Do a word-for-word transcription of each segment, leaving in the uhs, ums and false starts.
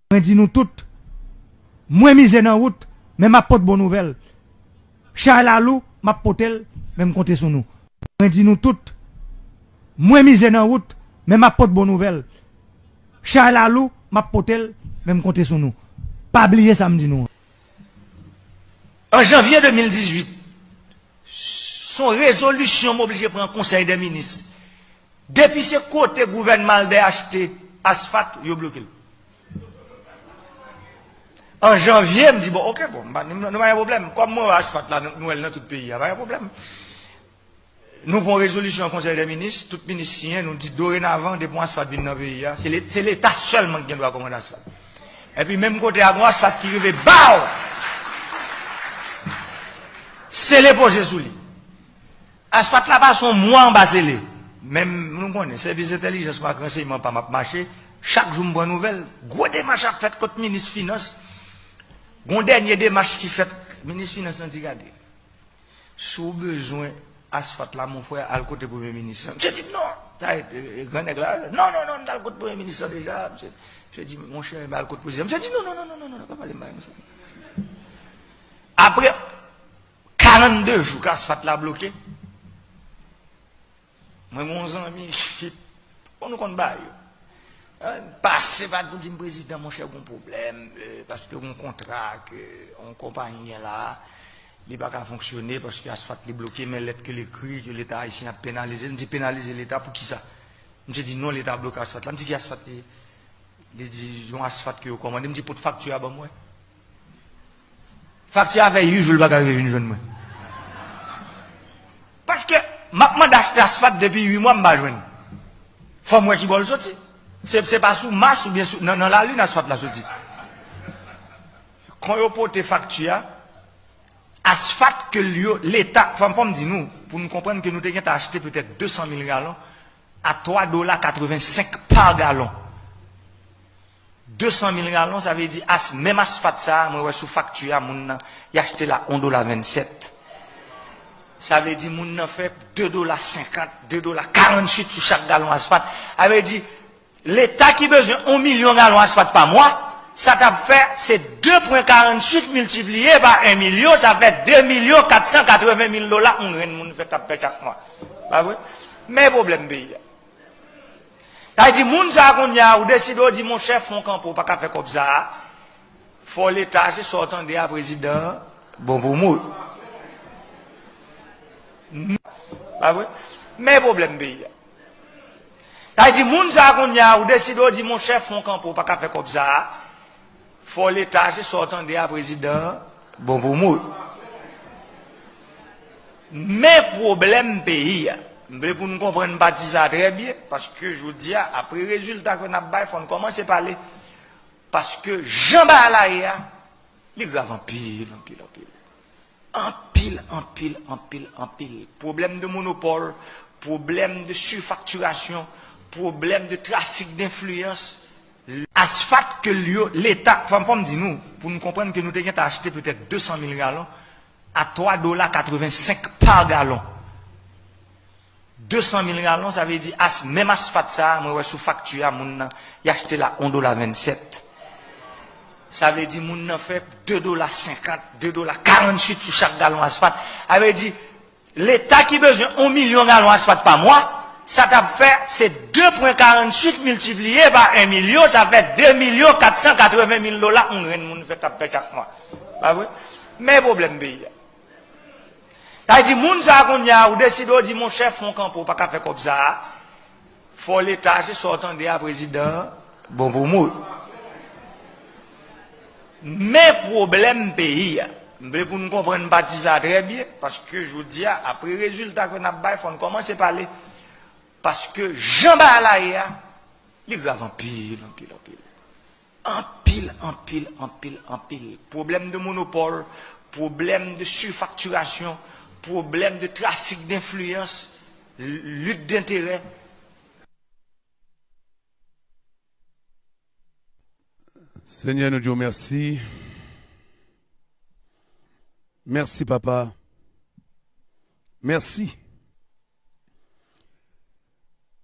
Mwen di nou tout, mwen mize nan wout, men m ap pot bon nouvèl. Chay la lou, m ap pote l, men m konte sou nou. Mwen di nou tout, mwen mize nan wout, men m ap pot bon nouvèl. Chay la lou, m ap pote l, men m konte sou nou. Pa bliye sa m di nou an. An janvye de mil dizuit, se yon rezolisyon m oblije pran Konsèy dè Minis. Depi se kote gouvènman Albert achte asfat, yo bloke l. An janvye, m di, bon, oke, bon, nou pa gen pwoblèm. Kòm mwen wè asfat la, nou wè l nan tout peyi a, pa gen pwoblèm. Nou pran rezolisyon an Konsèy dè Minis, tout minis siyen, nou di dorenavan, depi yon asfat vin nan peyi a, se le-, se Leta sèlman ki gen dwa kòmande asfat. Epi menm kote a, gon asfat ki rive, baw! Sele poze sou li. Asfat la pase yon mwa anba sele. Men nou konnen, sèvis entèlijans m ak ransèyman pa m ap mache, chak jou m pran nouvèl, gwo demach ap fèt kot minis finans. Gon dènye demach ki fèt, minis finans lan di gade. Si w bezwen asfat la, mon frè, al kote premye minis lan. Misye di m non. Sa e, e, e, gran nèg la. Non, non, non, m t al kot premye minis lan deja. Misye, misye di, monchè, m al kot prezidan. Misye di, non, non, non, non, non, non, pa pale m bagay konsa. Apre karannde jou ke asfat la bloke, mwen gen yon zanmi, chit, bon, nou konn bagay yo. Pase pa pou di m, prezidan, monchè, gon pwoblèm, euh, paske gon kontra ke yon konpayi gen la, li pa ka fonksyone paske asfat li bloke, men lèt ke l ekri ke Leta ayisyen ap penalize l. M di, penalize Leta pou kisa? Misye di, non, Leta bloke asfat la. M di, ki asfat li ye? Li di, yon asfat ke yo kòmande. M di, pot fakti a ban mwen. Fakti a fè uit jou l pa ka rive vin jwenn mwen. Paske m ap mande achte asfat depi uit mwa, m pa jwenn. Fò m wè ki bò l soti. Se, se pa sou Mas oubyen sou, nan, nan lalin asfat la soti. Kon yo pote fakti a, asfat ke yo, Leta, fò m, fò m di nou, pou nou konprann ke nou te gentan achte petèt de san mil galon a twa dola katrevensenk pa galon. De san mil galon, sa vle di as-, menm asfat sa a, mwen wè sou fakti a, moun nan, y achte l a yon dola vennsèt. Sa vle di moun nan fè de dola senkant, de dola karannuit sou chak galon asfat. Sa vle di, Leta ki bezwen yon milyon galon asfat pa mwa, sa t ap fè, se de pwen karannuit miltipliye pa yon milyon, sa fè de milyon kat san katreven mil dola yon grenn moun fè, t ap fè chak mwa. Pa vre? Men pwoblèm peyi a. Sa vle di, moun sa a kounye a, ou deside, ou di, monchè, fon kanpe, ou pa ka fè kòb sa a. Fò Leta, se sa w tande a, prezidan, bon pou mwen. Pa vre? Men pwoblèm peyi a. Sa vle di, moun sa a kounye a, ou deside, ou di, monchè, fon kanpe, ou pa ka fè kòb sa a. Fò Leta, se sa w tande a, prezidan, bon pou mwen. Men pwoblèm peyi a. M vle pou nou konprann pati sa a trè byen, paske jodi a, apre rezilta ke n ap bay, fò n kòmanse pale. Paske jan bagay la ye a, li grav anpil, anpil, anpil. Anpil, anpil, anpil, anpil. Pwoblèm de monopòl, pwoblèm de sifaktirasyon, pwoblèm de trafik denfliyans. Asfat ke yo, Leta, fò m, fò m di nou, pou nou konprann ke nou te gentan achte petèt de san mil galon a twa dola katrevensenk pa galon. De san mil galon, sa vle di as-, menm asfat sa a, mwen wè sou fakti a, moun nan, y achte l a yon dola vennsèt. Sa vle di moun nan fè de dola senkant, de dola karannuit sou chak galon asfat. Sa vle di, Leta ki bezwen yon milyon galon asfat pa mwa, sa t ap fè, se de pwen karannuit miltipliye pa yon milyon, sa fè de milyon kat san katreven mil dola yon grenn moun fè, t ap fè chak mwa. Pa vre? Men pwoblèm peyi a. Sa vle di, moun sa a kounye a, ou deside, ou di, monchè, fon kanpe, ou pa ka fè kòb sa a. Fò Leta, se sa w tande a, prezidan, bon pou mwen. Men pwoblèm peyi a. M vle pou nou konprann pati sa a trè byen, paske jodi a, apre rezilta ke n ap bay, fò n kòmanse pale. Paske jan bagay la ye a, li grav anpil, anpil, anpil. Anpil, anpil, anpil, anpil. Pwoblèm de monopòl, pwoblèm de sifaktirasyon, pwoblèm de trafik denfliyans, lit denterè. Senyè, nou di w mèsi. Mèsi, Papa. Mèsi.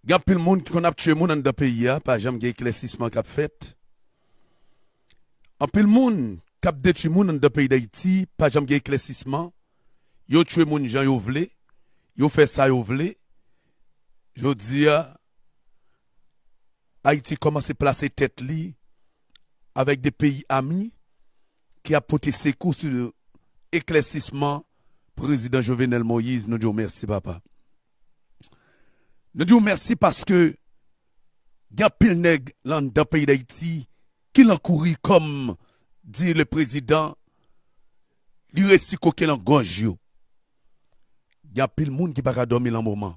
Gen anpil moun ki konn ap tiye moun anndan peyi a, pa janm gen eklèsisman k ap fèt. Anpil moun k ap detwi moun anndan peyi Dayiti pa janm gen eklèsisman. Yo tchwe moun jan yo vle, yo fè sa yo vle. Jodi a, Ayiti kòmanse plase tèt li avèk de peyi ami ki ap pote sekou sou eklèsisman Prezidan Jovenel Moïse. Nou di w mèsi, papa. Nou di w mèsi paske gen anpil nèg anndan peyi Dayiti ki lan kouri kòm di le prezidan, li resi koke lan gòj yo. Gen anpil moun ki pa ka dòmi lan moman.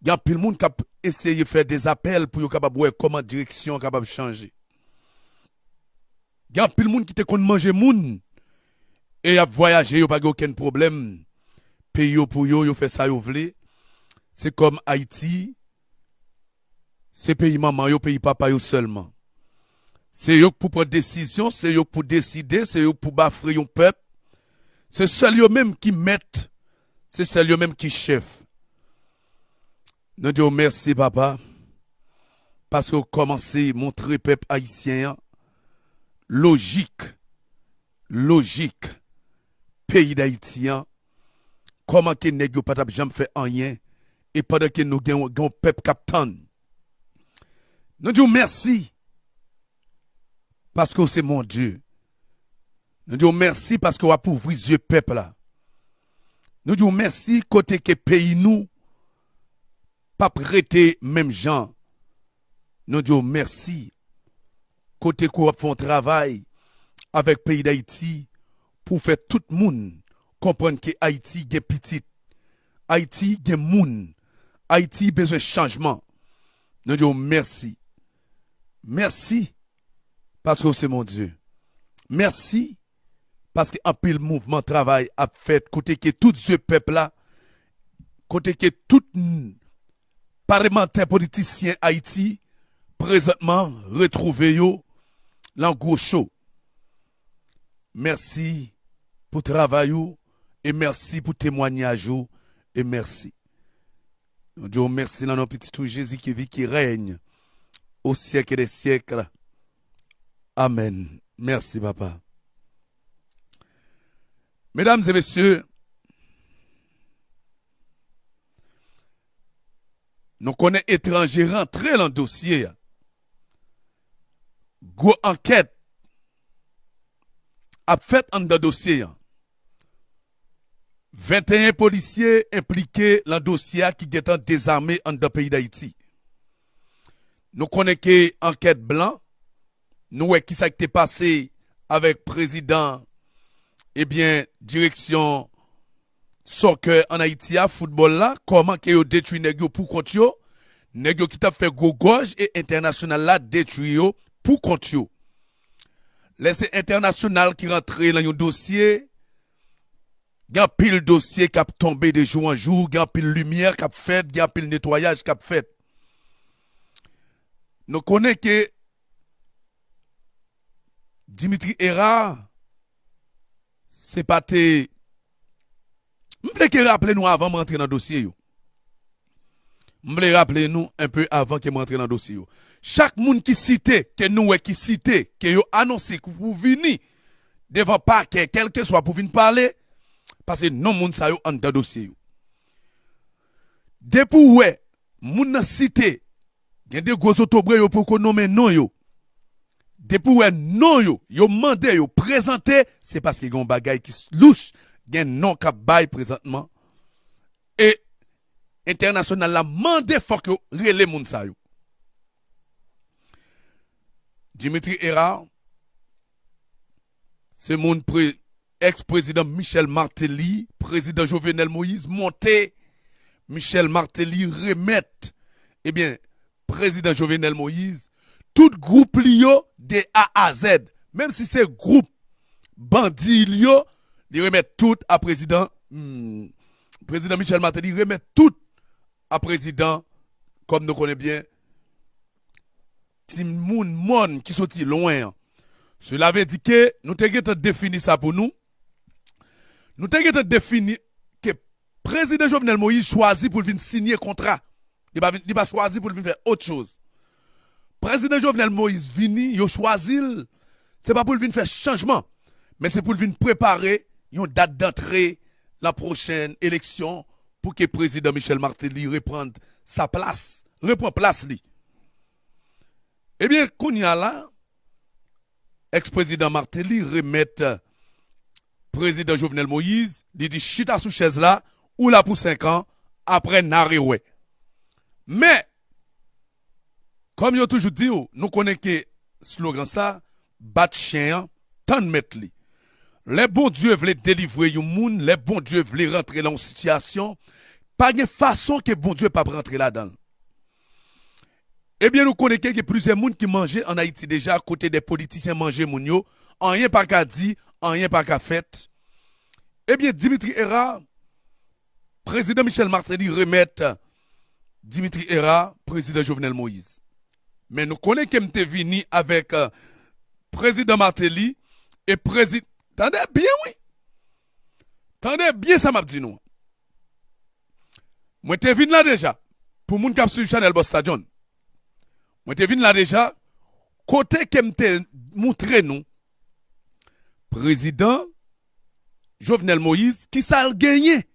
Gen anpil moun k ap eseye fè de apèl pou yo kapab wè kòman direksyon an kapab chanje. Gen anpil moun ki te konn manje moun e y ap vwayaje, yo pa gen okenn pwoblèm. Peyi yo pou yo, yo fè sa yo vle. Se kòm Ayiti, se peyi manman yo, peyi papa yo sèlman. Se yo k pou pran desizyon, se yo k pou deside, se yo k pou bafre yon pèp. Se sèl yo menm ki mèt, se sèl yo menm ki chèf. Nou di w mèsi, papa, paske w kòmanse montre pèp ayisyen an lojik, lojik peyi Dayiti an, kòman ke nèg yo pa t ap janm fè anyen, e pandan ke nou gen, gen yon pèp k ap tann. Nou di w mèsi, paske w se Bondye. Nou di w mèsi paske w ap ouvri zye pèp la. Nou di w mèsi kote ke peyi nou p ap rete menm jan. Nou di w mèsi kote ke w ap fè yon travay avèk peyi Dayiti pou fè tout moun konprann ke Ayiti gen pitit, Ayiti gen moun, Ayiti bezwen chanjman. Nou di w mèsi. Mèsi paske w se Bondye. Mèsi paske anpil mouvman travay ap fèt kote ke tout zye pèp la, kote ke tout n-, palmantè politisyen Ayiti prezantman retwouve yo lan gwo cho. Mèsi pou travay ou e mèsi pou temwanyaj ou e mèsi. Nou di w mèsi nan non pitit ou Jezi ki viv, ki règne au siècle des siècles. Amèn. Mèsi, papa. Medam e mesye, nou konnen etranje rantre lan dosye a. Gwo ankèt ap fèt anndan dosye a. Venteyen polisye enplike lan dosye a ki gentan dezame anndan peyi Dayiti. Nou konnen ke ankèt blan, nou wè kisa ki te pase avèk prezidan, ebyen, direksyon soccer ann Ayiti a, foutbòl la, kòman ke yo detwi nèg yo pou kont yo, nèg yo ki t ap fè gwo gòj e entènasyonal la detwi yo pou kont yo. Lè se entènasyonal ki rantre lan yon dosye, gen anpil dosye k ap tonbe de jou an jou, gen anpil limyè k ap fèt, gen anpil netwayaj k ap fèt. Nou konnen ke Dimitri Hérard, se pa te, m vle ke raple nou avan m rantre nan dosye yo. M vle raple nou enpe avan ke m rantre nan dosye yo. Chak moun ki site, ke nou wè ki site, ke yo anonse ki pou vini devan pakè, kèlkeswa pou vin pale, pase non moun sa yo anndan dosye yo. Depi w wè moun nan site, gen de gwo zotobre yo poko nonmen non yo. Depi w wè non yo, yo mande yo prezante, se paske gen yon bagay ki s-, louch, gen non k ap bay prezantman. E entènasyonal la mande fòk yo rele moun sa yo. Dimitri Hérard, se moun pre-, ex-prezidan Michel Martelly, prezidan Jovenel Moïse monte, Michel Martelly remèt, ebyen, prezidan Jovenel Moïse, tout gwoup li yo de A a Z. Menm si se gwoup bandi li yo, li remèt tout a prezidan, hmm, prezidan Michel Martelly remèt tout a prezidan, kòm nou konnen byen, timoun mòn ki soti lwen an. Cela veut dire ke nou te gentan defini sa pou nou. Nou te gentan defini ke prezidan Jovenel Moïse chwazi pou l vin siyen kontra. Li pa vin, li pa chwazi pou l vin fè ot choz. Prezidan Jovenel Moïse vini, yo chwazi l, Se pa pou l vin fè chanjman, men se pou l vin prepare yon dat dantre lan pwochèn eleksyon pou ke prezidan Michel Martelly reprann sa plas, reprann plas li. Ebyen, kounye a la, eks-prezidan Martelly remèt prezidan Jovenel Moïse, li di chita sou chèz la, ou la pou senk an, apre n a rewè. Men, kòm yo toujou di w, nou konnen ke slogan sa, bat chen an, tann mèt li. Lè Bondye vle delivre yon moun, lè Bondye vle rantre lan yon sitiyasyon, pa gen fason ke Bondye p ap rantre ladan l. Ebyen, nou konnen ke gen plizyè moun ki manje ann Ayiti deja, kote de politisyen manje moun yo, anyen pa ka di, anyen pa ka fèt. Ebyen, Dimitri Hérard, prezidan Michel Martelly remèt Dimitri Hérard, prezidan Jovenel Moïse. Men nou konnen ke m te vini avèk, euh, prezidan Martelly e prezi-, tande byen, wi. Tande byen sa m ap di nou. Mwen te vin la deja. Pou moun k ap swiv chanèl Busta John, mwen te vin la deja. Kote ke m te moutre nou prezidan Jovenel Moïse, ki sa l genyen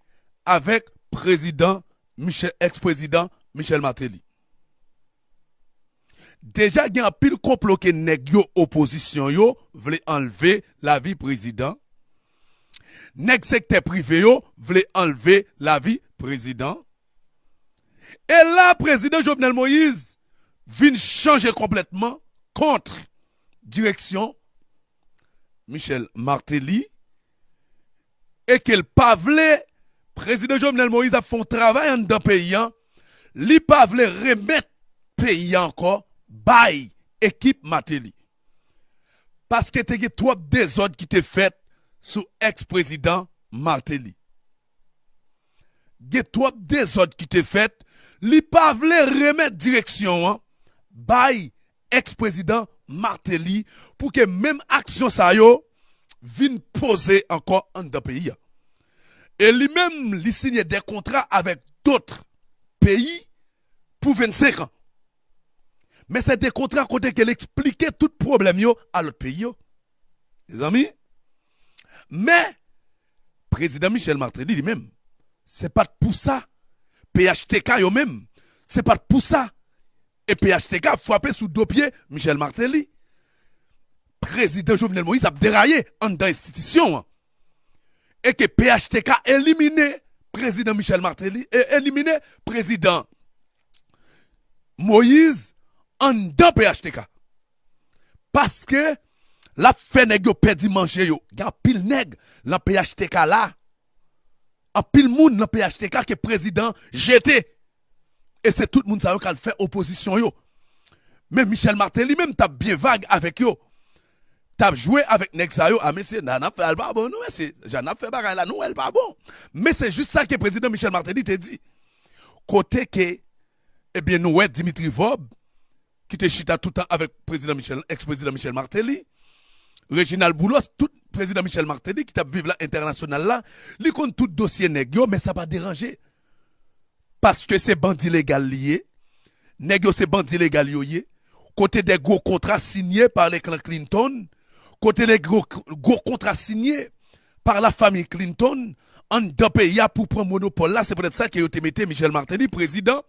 avèk prezidan Michel, eks-prezidan Michel Martelly. Deja gen anpil konplo ke nèg yo opozisyon yo vle anlve lavi prezidan. Nèg sektè prive yo vle anlve lavi prezidan. E la, prezidan Jovenel Moïse vin chanje konplètman kont direksyon Michel Martelly e ke l pa vle, prezidan Jovenel Moïse ap fè yon travay anndan peyi a, li pa vle remèt peyi a ankò bay ekip Martelly. Paske te gen twòp dezòd ki te fèt sou eks-prezidan Martelly. Gen twòp dezòd ki te fèt, li pa vle remèt direksyon an bay eks-prezidan Martelly pou ke menm aksyon sa yo vin poze ankò anndan peyi a. E li menm, li siyen de kontra avèk dòt peyi pou vennsenk an. Men se de kontra kote ke l eksplike tout pwoblèm yo a lòt peyi yo. Mezanmi, men prezidan Michel Martelly li menm, se pa t pou sa. P H T K yo menm, se pa t pou sa. E P H T K ap frape sou do pye Michel Martelly. Prezidan Jovenel Moïse ap deraye anndan enstitisyon an. E ke P H T K elimine prezidan Michel Martelly, e elimine prezidan Moïse anndan P H T K. Paske l ap fè nèg yo pèdi manje yo. Gen anpil nèg lan P H T K la. Anpil moun lan P H T K ke prezidan jete. E se tout moun sa yo k al fè opozisyon yo. Men Michel Martelly menm t ap byen vag avèk yo. T ap jwe avèk nèg sa yo. A, mesye, jan n ap fè a l pa bon, non, mesye. Jan n ap fè bagay la, nou wè l pa bon. Men se jis sa ke prezidan Michel Martelly te di. Kote ke, ebyen, nou wè Dimitri Vorbe, ki te chita toutan avèk prezidan Michel, eks-prezidan Michel Martelly, Reginald Boulos, tout prezidan Michel Martelly ki t ap viv la entènasyonal la, li konn tout dosye nèg yo, men sa pa deranje. Paske se bandi legal li ye. Nèg yo se bandi legal yo ye. Kote de gwo kontra sinye pa le klan Clinton, kote de gwo, gwo kontra sinye pa la famille Clinton, anndan peyi a pou pran monopòl la, se poutèt sa ke yo te mete Michel Martelly prezidan.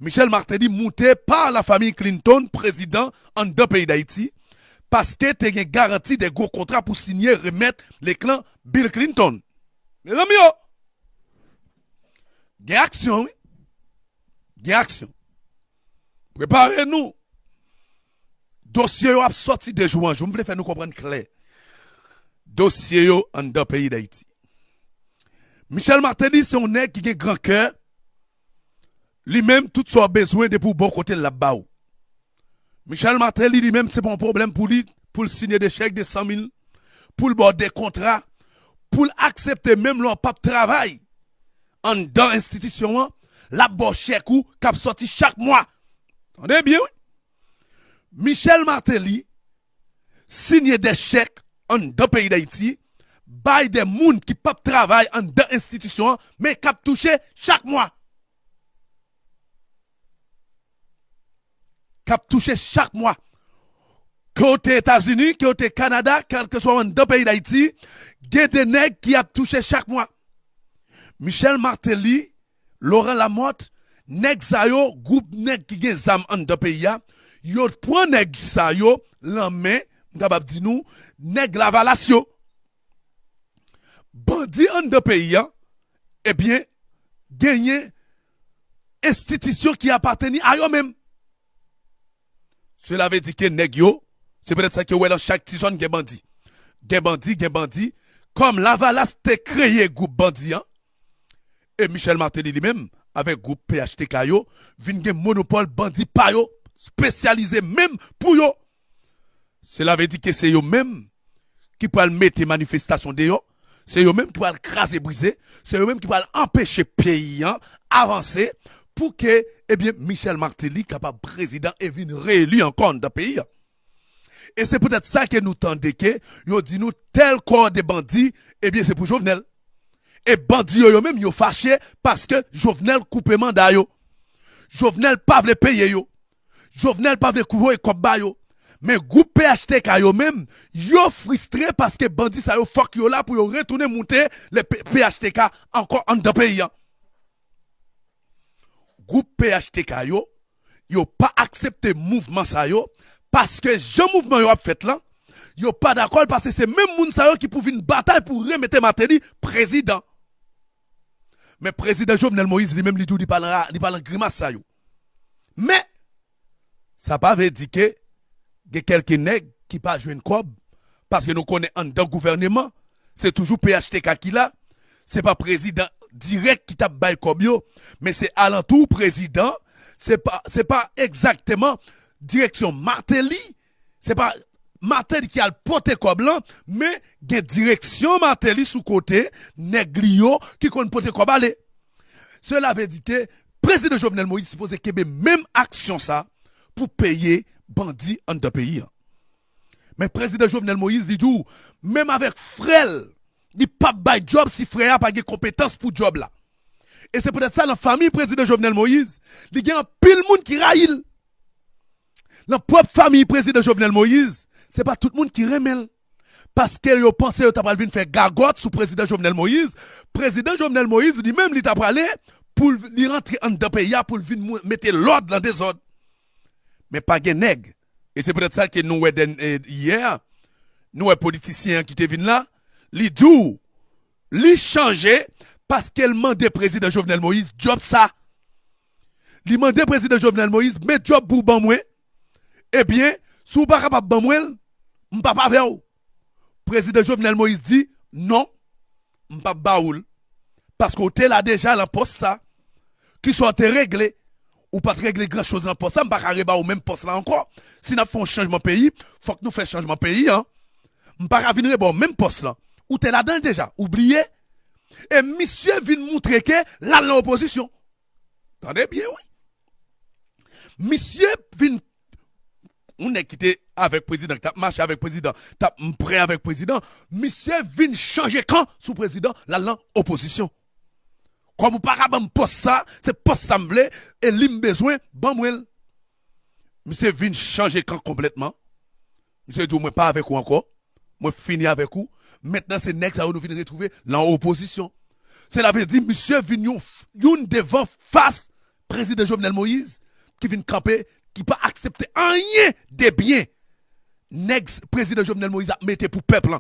Michel Martelly moute pa la famille Clinton prezidan anndan peyi Dayiti, paske te gen garanti de gwo kontra pou sinye remèt le klan Bill Clinton. Mezanmi yo, gen aksyon, wi. Gen aksyon. Prepare nou. Dosye yo ap sòti de jou an jou. M vle fè nou konprann klè. Dosye yo anndan peyi Dayiti. Michel Martelly se yon nèg ki gen gran kè. Li menm, tout sa w bezwen depi w bò kote l, l ap ba w. Michel Martelly, li menm, se pa yon pwoblèm pou li, pou l sinye de chèk de san mil, pou l ba w de kontra, pou l aksepte menm lè w p ap travay anndan enstitisyon an, l ap ba w chèk ou k ap sòti chak mwa. Tande byen, wi. Michel Martelly sinye de chèk anndan peyi Dayiti, bay de moun ki p ap travay anndan enstitisyon an, men k ap touche chak mwa. K ap touche chak mwa. Ke w te Etazini, ke w te Kanada, kèlkeswa w anndan peyi Dayiti, gen de nèg ki ap touche chak mwa. Michel Martelly, Laurent Lamothe, nèg sa yo, gwoup nèg ki gen zam anndan peyi a, yo pran nèg sa yo lan men, m kapab di nou, nèg Lavalas yo. Bandi anndan peyi a, ebyen, genyen enstitisyon ki apateni a yo menm. Sela vle di ke nèg yo, se petèt sa ke w wè lan chak ti zòn gen bandi. Gen bandi, gen bandi. Kòm Lavalas te kreye gwoup bandi an, e Michel Martelly li menm, avèk gwoup P H T K yo, vin gen monopòl bandi pa yo, espesyalize menm pou yo. Sela vle di ke se yo menm ki pral mete manifestasyon deyò, se yo menm ki pral kraze brize, se yo menm ki pral anpeche peyi an avanse pou ke, ebyen, Michel Martelly kapab prezidan e vin reeli ankò anndan peyi an. E se poutèt sa ke nou tande ke yo di nou tèl kò de bandi, ebyen, se pou Jovenel. E bandi yo, yo menm, yo fache paske Jovenel koupe manda yo. Jovenel pa vle peye yo. Jovenel pa vle voye kòb ba yo. Men gwoup P H T K yo menm, yo fristre paske bandi sa yo fòk yo la pou yo retounen moute le P-, P H T K ankò anndan peyi an. Gwoup P H T K yo, yo pa aksepte mouvman sa yo, paske jan mouvman yo ap fèt lan, yo pa dakò l paske se menm moun sa yo ki pou vin batay pou remete Martelly prezidan. Men prezidan Jovenel Moïse li menm li di w li pa lan, li pa lan grimas sa yo. Men, sa pa vle di ke gen kèlke nèg ki pa jwenn kòb, paske nou konnen anndan gouvèneman, se toujou P H T K ki la, se pa prezidan dirèk ki t ap bay kòb yo, men se alantou prezidan, se pa, se pa egzakteman direksyon Martelly, se pa Martelly ki al pote kòb lan, men gen direksyon Martelly sou kote nèg li yo ki konn pote kòb ale. Sela vle di ke prezidan Jovenel Moïse sipoze kenbe menm aksyon sa pou peye bandi anndan peyi an. Men prezidan Jovenel Moïse, li di w, menm avèk frè l, li p ap bay djòb si frè a pa gen konpetans pou djòb la. E se poutèt sa, lan fanmi prezidan Jovenel Moïse, li gen anpil moun ki rayi l. Lan pwòp fanmi prezidan Jovenel Moïse, se pa tout moun ki renmen l. Paske yo panse yo ta pral vin fè gagòt sou prezidan Jovenel Moïse. Prezidan Jovenel Moïse, li menm, li ta prale pou l, li rantre anndan peyi a, pou l vin mou-, mete lòd lan dezòd. Men pa gen nèg. E se poutèt sa ke nou wè dèn-, e, yè, nou wè politisyen an ki te vin la, li di w, li chanje paske l mande prezidan Jovenel Moïse djòb sa. Li mande prezidan Jovenel Moïse, men djòb pou w ban mwen. Ebyen, si w pa kapab ban mwen l, m p ap avè w. Prezidan Jovenel Moïse di, non, m p ap ba ou l. Paske w te la deja lan pòs sa. Kisa w te regle? Ou pa t regle gran choz lan pòs la, m pa ka reba w menm pòs la ankò. Si n ap fè yon chanjman peyi, fòk nou fè chanjman peyi an. M pa ka vin reba w menm pòs lan. Ou te ladan l deja, ou bliye? E misye vin moutre ke l al nan opozisyon. Tande byen, wi. Misye vin, yon nèg ki te avèk prezidan, ki t ap mache avèk prezidan, t ap prè avèk prezidan, misye vin chanje kan sou prezidan, l al nan opozisyon. Kòm ou pa ka ban m pòs sa, se pòs sa m vle, e li m bezwen, ban mwen l. Misye vin chanje kan konplètman. Misye di w, mwen pa avèk ou ankò. Mwen fini avèk ou. Mentnan, se nèg sa yo nou vin retwouve lan opozisyon. Sela vle di, misye vin yon, youn devan fas prezidan Jovenel Moïse, ki vin kanpe, ki pa aksepte anyen de byen nèg s-, prezidan Jovenel Moïse ap mete pou pèp lan.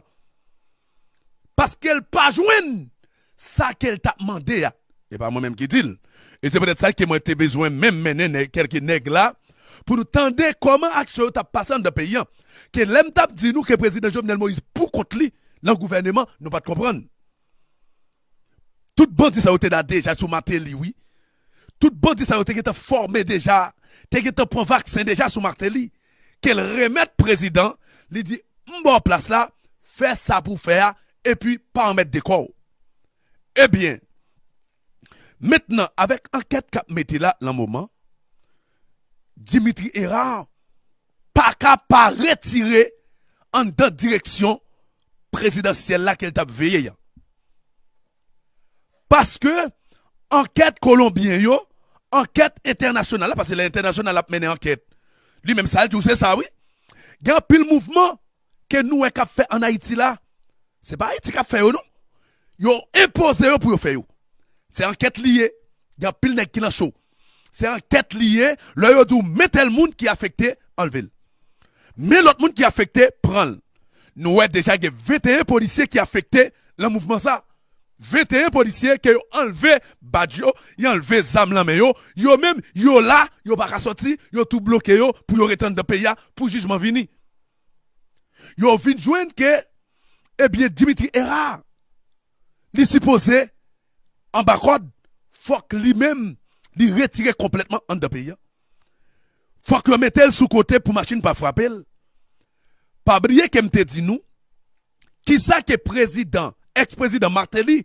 Paske l pa jwenn sa ke l t ap mande a. E pa mwen menm ki di l. E se poutèt sa ke mwen te bezwen menm mennen nèg, kèlke nèg la, pou nou tande kòman aksyon yo t ap pase anndan peyi an. Ke lè m t ap di nou ke prezidan Jovenel Moïse pou kont li, lan gouvèneman, nou pa t konprann. Tout bandi sa yo te la deja sou Martelly, wi. Tout bandi sa yo te gentan fòme deja, te gentan pran vaksen deja sou Martelly. Ke l remèt prezidan, li di, m ba w plas la, fè sa pou w fè a, epi pa anmède kò w. Ebyen, mentnan, avèk ankèt k ap mete la, lan moman, Dimitri Hérard pa ka pa retire anndan direksyon prezidansyèl la ke l t ap veye an. Paske ankèt kolonbyen yo, ankèt entènasyonal la, paske lè entènasyonal ap mennen ankèt, li menm sa l di w se sa, wi. Gen anpil mouvman ke nou wè k ap fè ann Ayiti la. Se pa Ayiti k ap fè yo, non. Yo enpoze yo pou yo fè yo. Se ankèt li ye. Gen anpil nèg ki nan cho. Se ankèt li ye. Lè yo di w men tèl moun ki afekte, anlve l. Men lòt moun ki afekte, pran l. Nou wè deja gen venteyen polisye ki afekte nan mouvman sa. Venteyen polisye ke yo anlve badj yo, yo anlve zam nan men yo. Yo menm, yo la, yo pa ka sòti, yo tou bloke yo pou yo ret anndan peyi a pou jijman vini. Yo vin jwenn ke, ebyen, Dimitri Hérard, li sipoze anba kòd, fòk li menm, li retire konplètman anndan peyi a. Fòk yo mete l sou kote pou machin pa frape l. Pa bliye ke m te di nou, kisa ke prezidan, èks-prezidan Martelly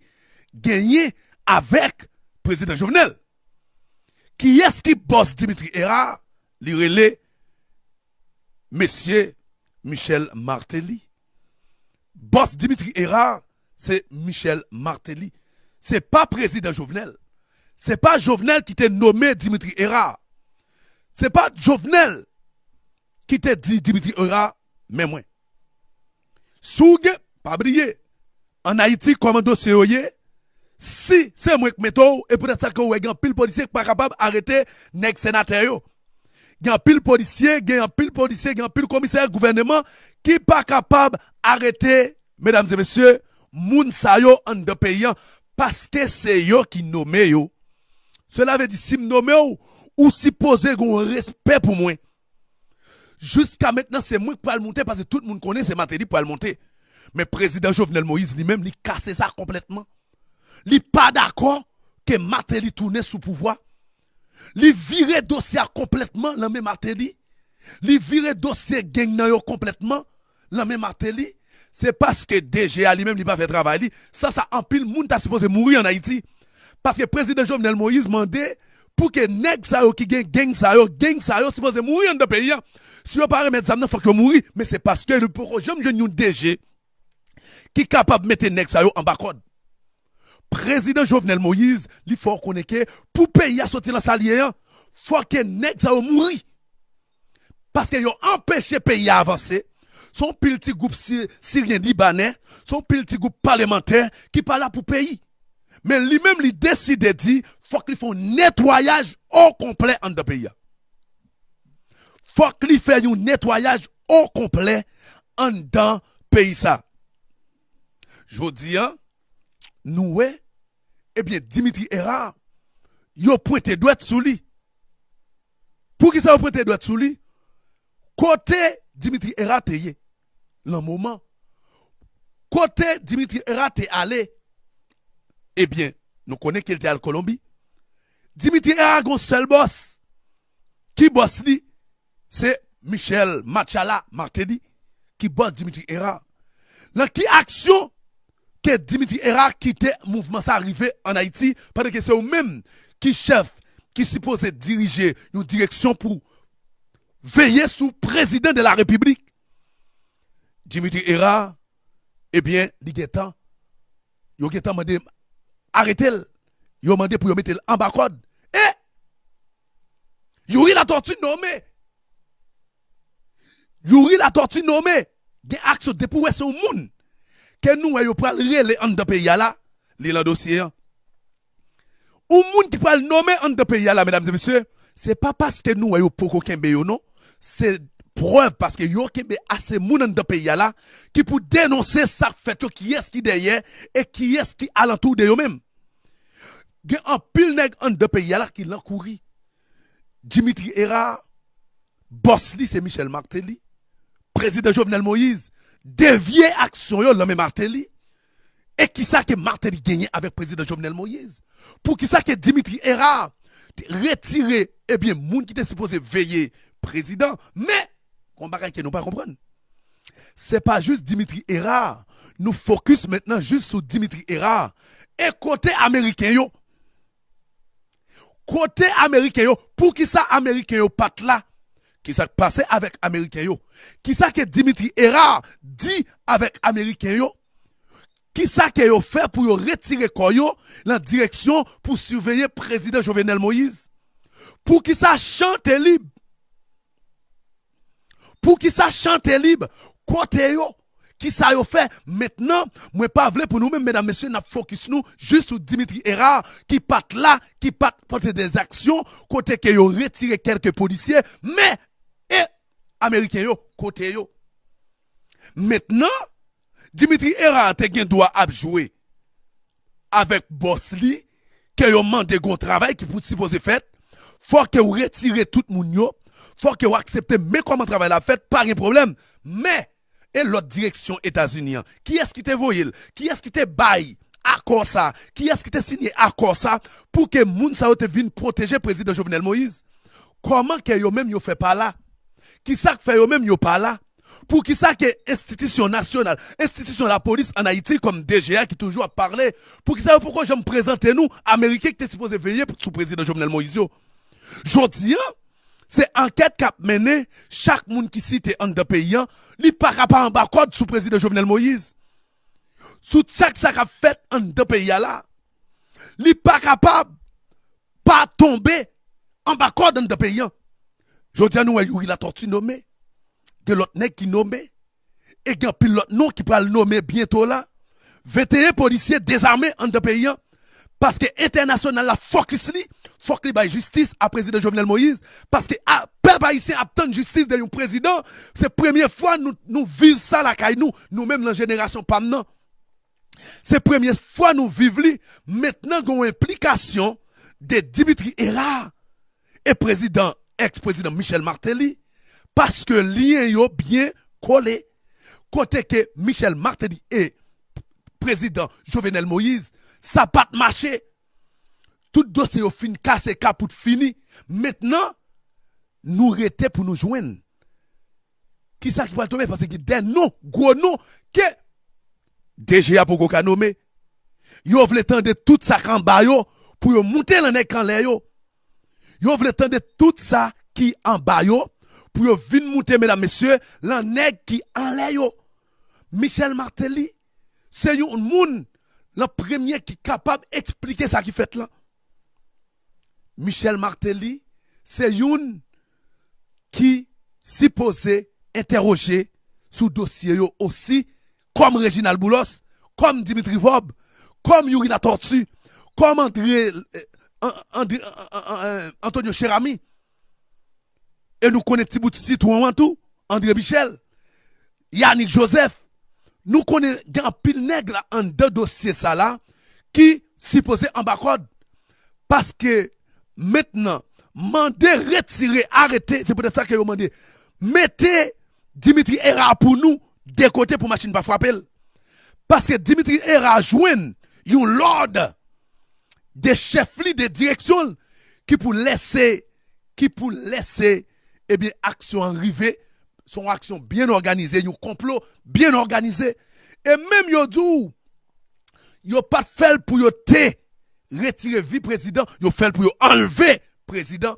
genyen avèk prezidan Jovenel? Kiyès ki bòs Dimitri Hérard? Li rele mesye Michel Martelly. Bòs Dimitri Hérard, se Michel Martelly. Se pa prezidan Jovenel. Se pa Jovenel ki te nome Dimitri Hérard. Se pa Jovenel ki te di Dimitri Hérard, men mwen. Si w gen, pa bliye, ann Ayiti, kòman dosye yo ye, si se mwen k mete w, e poutèt sa ke w wè gen anpil polisye k pa kapab arete nèg senatè yo. Gen anpil polisye, gen anpil polisye, gen anpil komisè gouvèneman ki pa kapab arete, medam e mesye, moun sa yo anndan peyi an, paske se yo ki nome yo. Sela vle di, si m nome w, ou sipoze gen yon respè pou mwen. Jiska mentnan, se mwen k pral monte, paske tout moun konnen se Martelly k pral monte. Men prezidan Jovenel Moïse, li menm, li kase sa konplètman. Li pa dakò ke Martelly tounen sou pouvwa. Li vire dosye a konplètman nan men Martelly. Li vire dosye gang nan yo konplètman nan men Martelly. Se paske D G a li menm, li pa fè travay li. San sa, anpil moun ta sipoze mouri ann Ayiti. Paske prezidan Jovenel Moïse mande pou ke nèg sa yo ki gen gang sa yo, gang sa yo sipoze mouri anndan peyi a. Si yo pa remèt zam nan, fòk yo mouri. Men se paske li poko janm jwenn yon D G ki kapab mete nèg sa yo anba kòd. Prezidan Jovenel Moïse, li fè w konnen ke pou peyi a soti nan sa l ye an, fòk ke nèg sa yo mouri. Paske yo anpeche peyi a avanse. Se yon pil ti gwoup si-, siryen libanè, se yon pil ti gwoup palemantè ki pa la pou peyi. Men li menm, li deside di, fòk li fè yon netwayaj o konplè anndan peyi a. Fòk li fè yon netwayaj o konplè anndan peyi sa. Jodi a, nou wè, ebyen, Dimitri Hérard, yo pwente dwèt sou li. Poukisa yo pwente dwèt sou li? Kote Dimitri Hérard te ye? Lan moman. Kote Dimitri Hérard te ale? Ebyen, nou konnen ke l te al Kolonbi. Dimitri Hérard gon sèl bòs. Ki bòs li? Se Michel Machala Martelly ki bòs Dimitri Hérard. Lan ki aksyon ke Dimitri Hérard kite mouvman sa rive ann Ayiti, pandan ke se ou menm ki chèf, ki sipoze dirije yon direksyon pou veye sou prezidan de la repiblik? Dimitri Hérard, ebyen, li gentan, yo gentan mande arete l. Yo mande pou yo mete l anba kòd. E Youri Latortue nome. Youri Latortue nome. Gen aksyon depi w wè se yon moun ke nou wè yo pral rele anndan peyi a la, li lan dosye an. Yon moun ki pral nome anndan peyi a la, medam e mesye, se pa paske nou wè yo poko kenbe yo, non. Se prèv, paske yo kenbe ase moun anndan peyi a la ki pou denonse sa k fèt yo, kiyès ki dèyè e kiyès ki alantou de yo menm. Gen anpil nèg anndan peyi a la ki lan kouri. Dimitri Hérard, bòs li se Michel Martelly. Prezidan Jovenel Moïse devye aksyon yo lan men Martelly. E kisa ke Martelly genyen avèk prezidan Jovenel Moïse? Poukisa ke Dimitri Hérard te retire, ebyen, moun ki te sipoze veye prezidan? Men, gon bagay ke nou pa konprann. Se pa jis Dimitri Hérard. Nou fokis mentnan jis sou Dimitri Hérard. E kote Ameriken yo? Kote Ameriken yo? Poukisa Ameriken yo pa t la? Kisa k pase avèk Ameriken yo? Kisa ke Dimitri Hérard di avèk Ameriken yo? Kisa ke yo fè pou yo retire kò yo lan direksyon pou siveye prezidan Jovenel Moïse? Poukisa chan te lib? Poukisa chante lib? Kote yo? Kisa yo fè? Mentnan, mwen pa vle pou nou menm, medam, mesye, n ap fokis nou jis sou Dimitri Hérard, ki pa t la, ki pa t pote de aksyon, kote ke yo retire kèlke polisye, men, e Ameriken yo, kote yo? Mentnan, Dimitri Hérard te gen dwa ap jwe avèk bòs li, ke yo mande gon travay ki pou sipoze fèt, fò ke w retire tout moun yo, fò ke w aksepte men kòman travay la fèt, pa gen pwoblèm. Men, e lòt direksyon Etazini an, kiyès ki te voye l? Kiyès ki te bay akò sa? Kiyès ki te sinye akò sa pou ke moun sa yo te vin pwoteje prezidan Jovenel Moïse? Kòman ke yo menm yo fè pa la? Kisa k fè yo menm yo pa la? Poukisa ke enstitisyon nasyonal, enstitisyon lapolis ann Ayiti, kòm D G A ki toujou ap pale, poukisa yo poko janm prezante nou Ameriken ki te sipoze veye sou prezidan Jovenel Moïse yo? Jodi a, se ankèt k ap mennen, chak moun ki site anndan peyi a, li pa ka pa anba kòd sou prezidan Jovenel Moïse. Sou chak sa k ap fèt anndan peyi a la, li pa kapab pa tonbe anba kòd anndan peyi a. Jodi a, nou wè Youri Latortue nome, gen lòt nèg ki nome, e gen anpil lòt non ki pral nome byento la. Venteyen polisye dezame anndan peyi a, paske entènasyonal la fokis li, fòk li bay jistis a prezidan Jovenel Moïse, paske a, pèp ayisyen ap tann jistis de yon prezidan. Se premye fwa nou, nou viv sa lakay nou, nou menm nan jenerasyon pa m nan. Se premye fwa nou viv li. Mentnan gen yon enplikasyon de Dimitri Hérard e prezidan, èks prezidan Michel Martelly, paske lyen yo byen kole. Kote ke Michel Martelly e prezidan Jovenel Moïse, sa pa t mache. Tout dosye yo fin kase, kapout fini. Mentnan, nou rete pou nou jwenn kisa ki pral tonbe, paske gen de non, gwo non, ke D G A poko ka nome. Yo vle tande tout sa k anba yo pou yo moute lan nèg k anlè yo. Yo vle tande tout sa ki anba yo pou yo vin moute, medam, mesye, lan nèg ki anlè yo. Michel Martelly se yon moun lan premye ki kapab eksplike sa ki fèt lan. Michel Martelly se youn ki sipoze entèwoje sou dosye yo osi, kòm Reginald Boulos, kòm Dimitri Vorbe, kòm Youri Latortue, kòm André, eh, An-, André, An-, An-, An-, Antonio Cheramy. E nou konnen ti bout sitwon an tou, André Michel, Yanick Joseph. Nou konnen gen anpil nèg la anndan dosye sa la ki sipoze anba kòd. Paske mentnan, mande retire, arete, se poutèt sa ke yo mande, mete Dimitri Hérard pou nou de kote pou machin pa frape l. Paske Dimitri Hérard jwenn yon lòd de chèf li, de direksyon l, ki pou lèse, ki pou lèse, ebyen, aksyon an rive. Se yon aksyon byen òganize, yon konplo byen òganize. E menm yo di w, yo pa t fè l pou yo te retire vi prezidan, yo fè l pou yo anlve prezidan.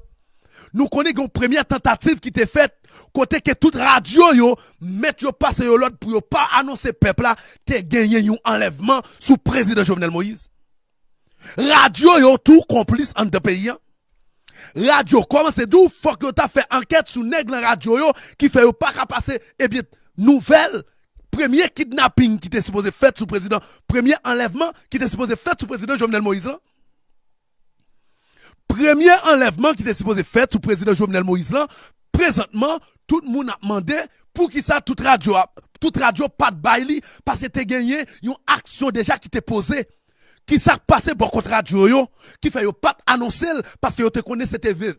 Nou konnen gen yon premyè tantativ ki te fèt, kote ke tout radyo yo, mèt yo pase yo lòd pou yo pa anonse pèp la te genyen yon anlèvman sou prezidan Jovenel Moïse. Radyo yo tou konplis anndan peyi a. Radyo kòmanse di w fòk yo ta fè ankèt sou nèg lan radyo yo ki fè yo pa ka pase, ebyen, nouvèl premye kidnaping ki te sipoze fèt sou prezidan, premye anlèvman ki te sipoze fèt sou prezidan Jovenel Moïse lan. Premye anlèvman ki te sipoze fèt sou prezidan Jovenel Moïse lan, prezantman, tout moun ap mande poukisa tout radyo ap, tout radyo pa t bay li, paske te genyen yon aksyon deja ki te poze. Kisa k pase bò kot radyo yo ki fè yo pa t anonse l? Paske yo te konnen se te ve-,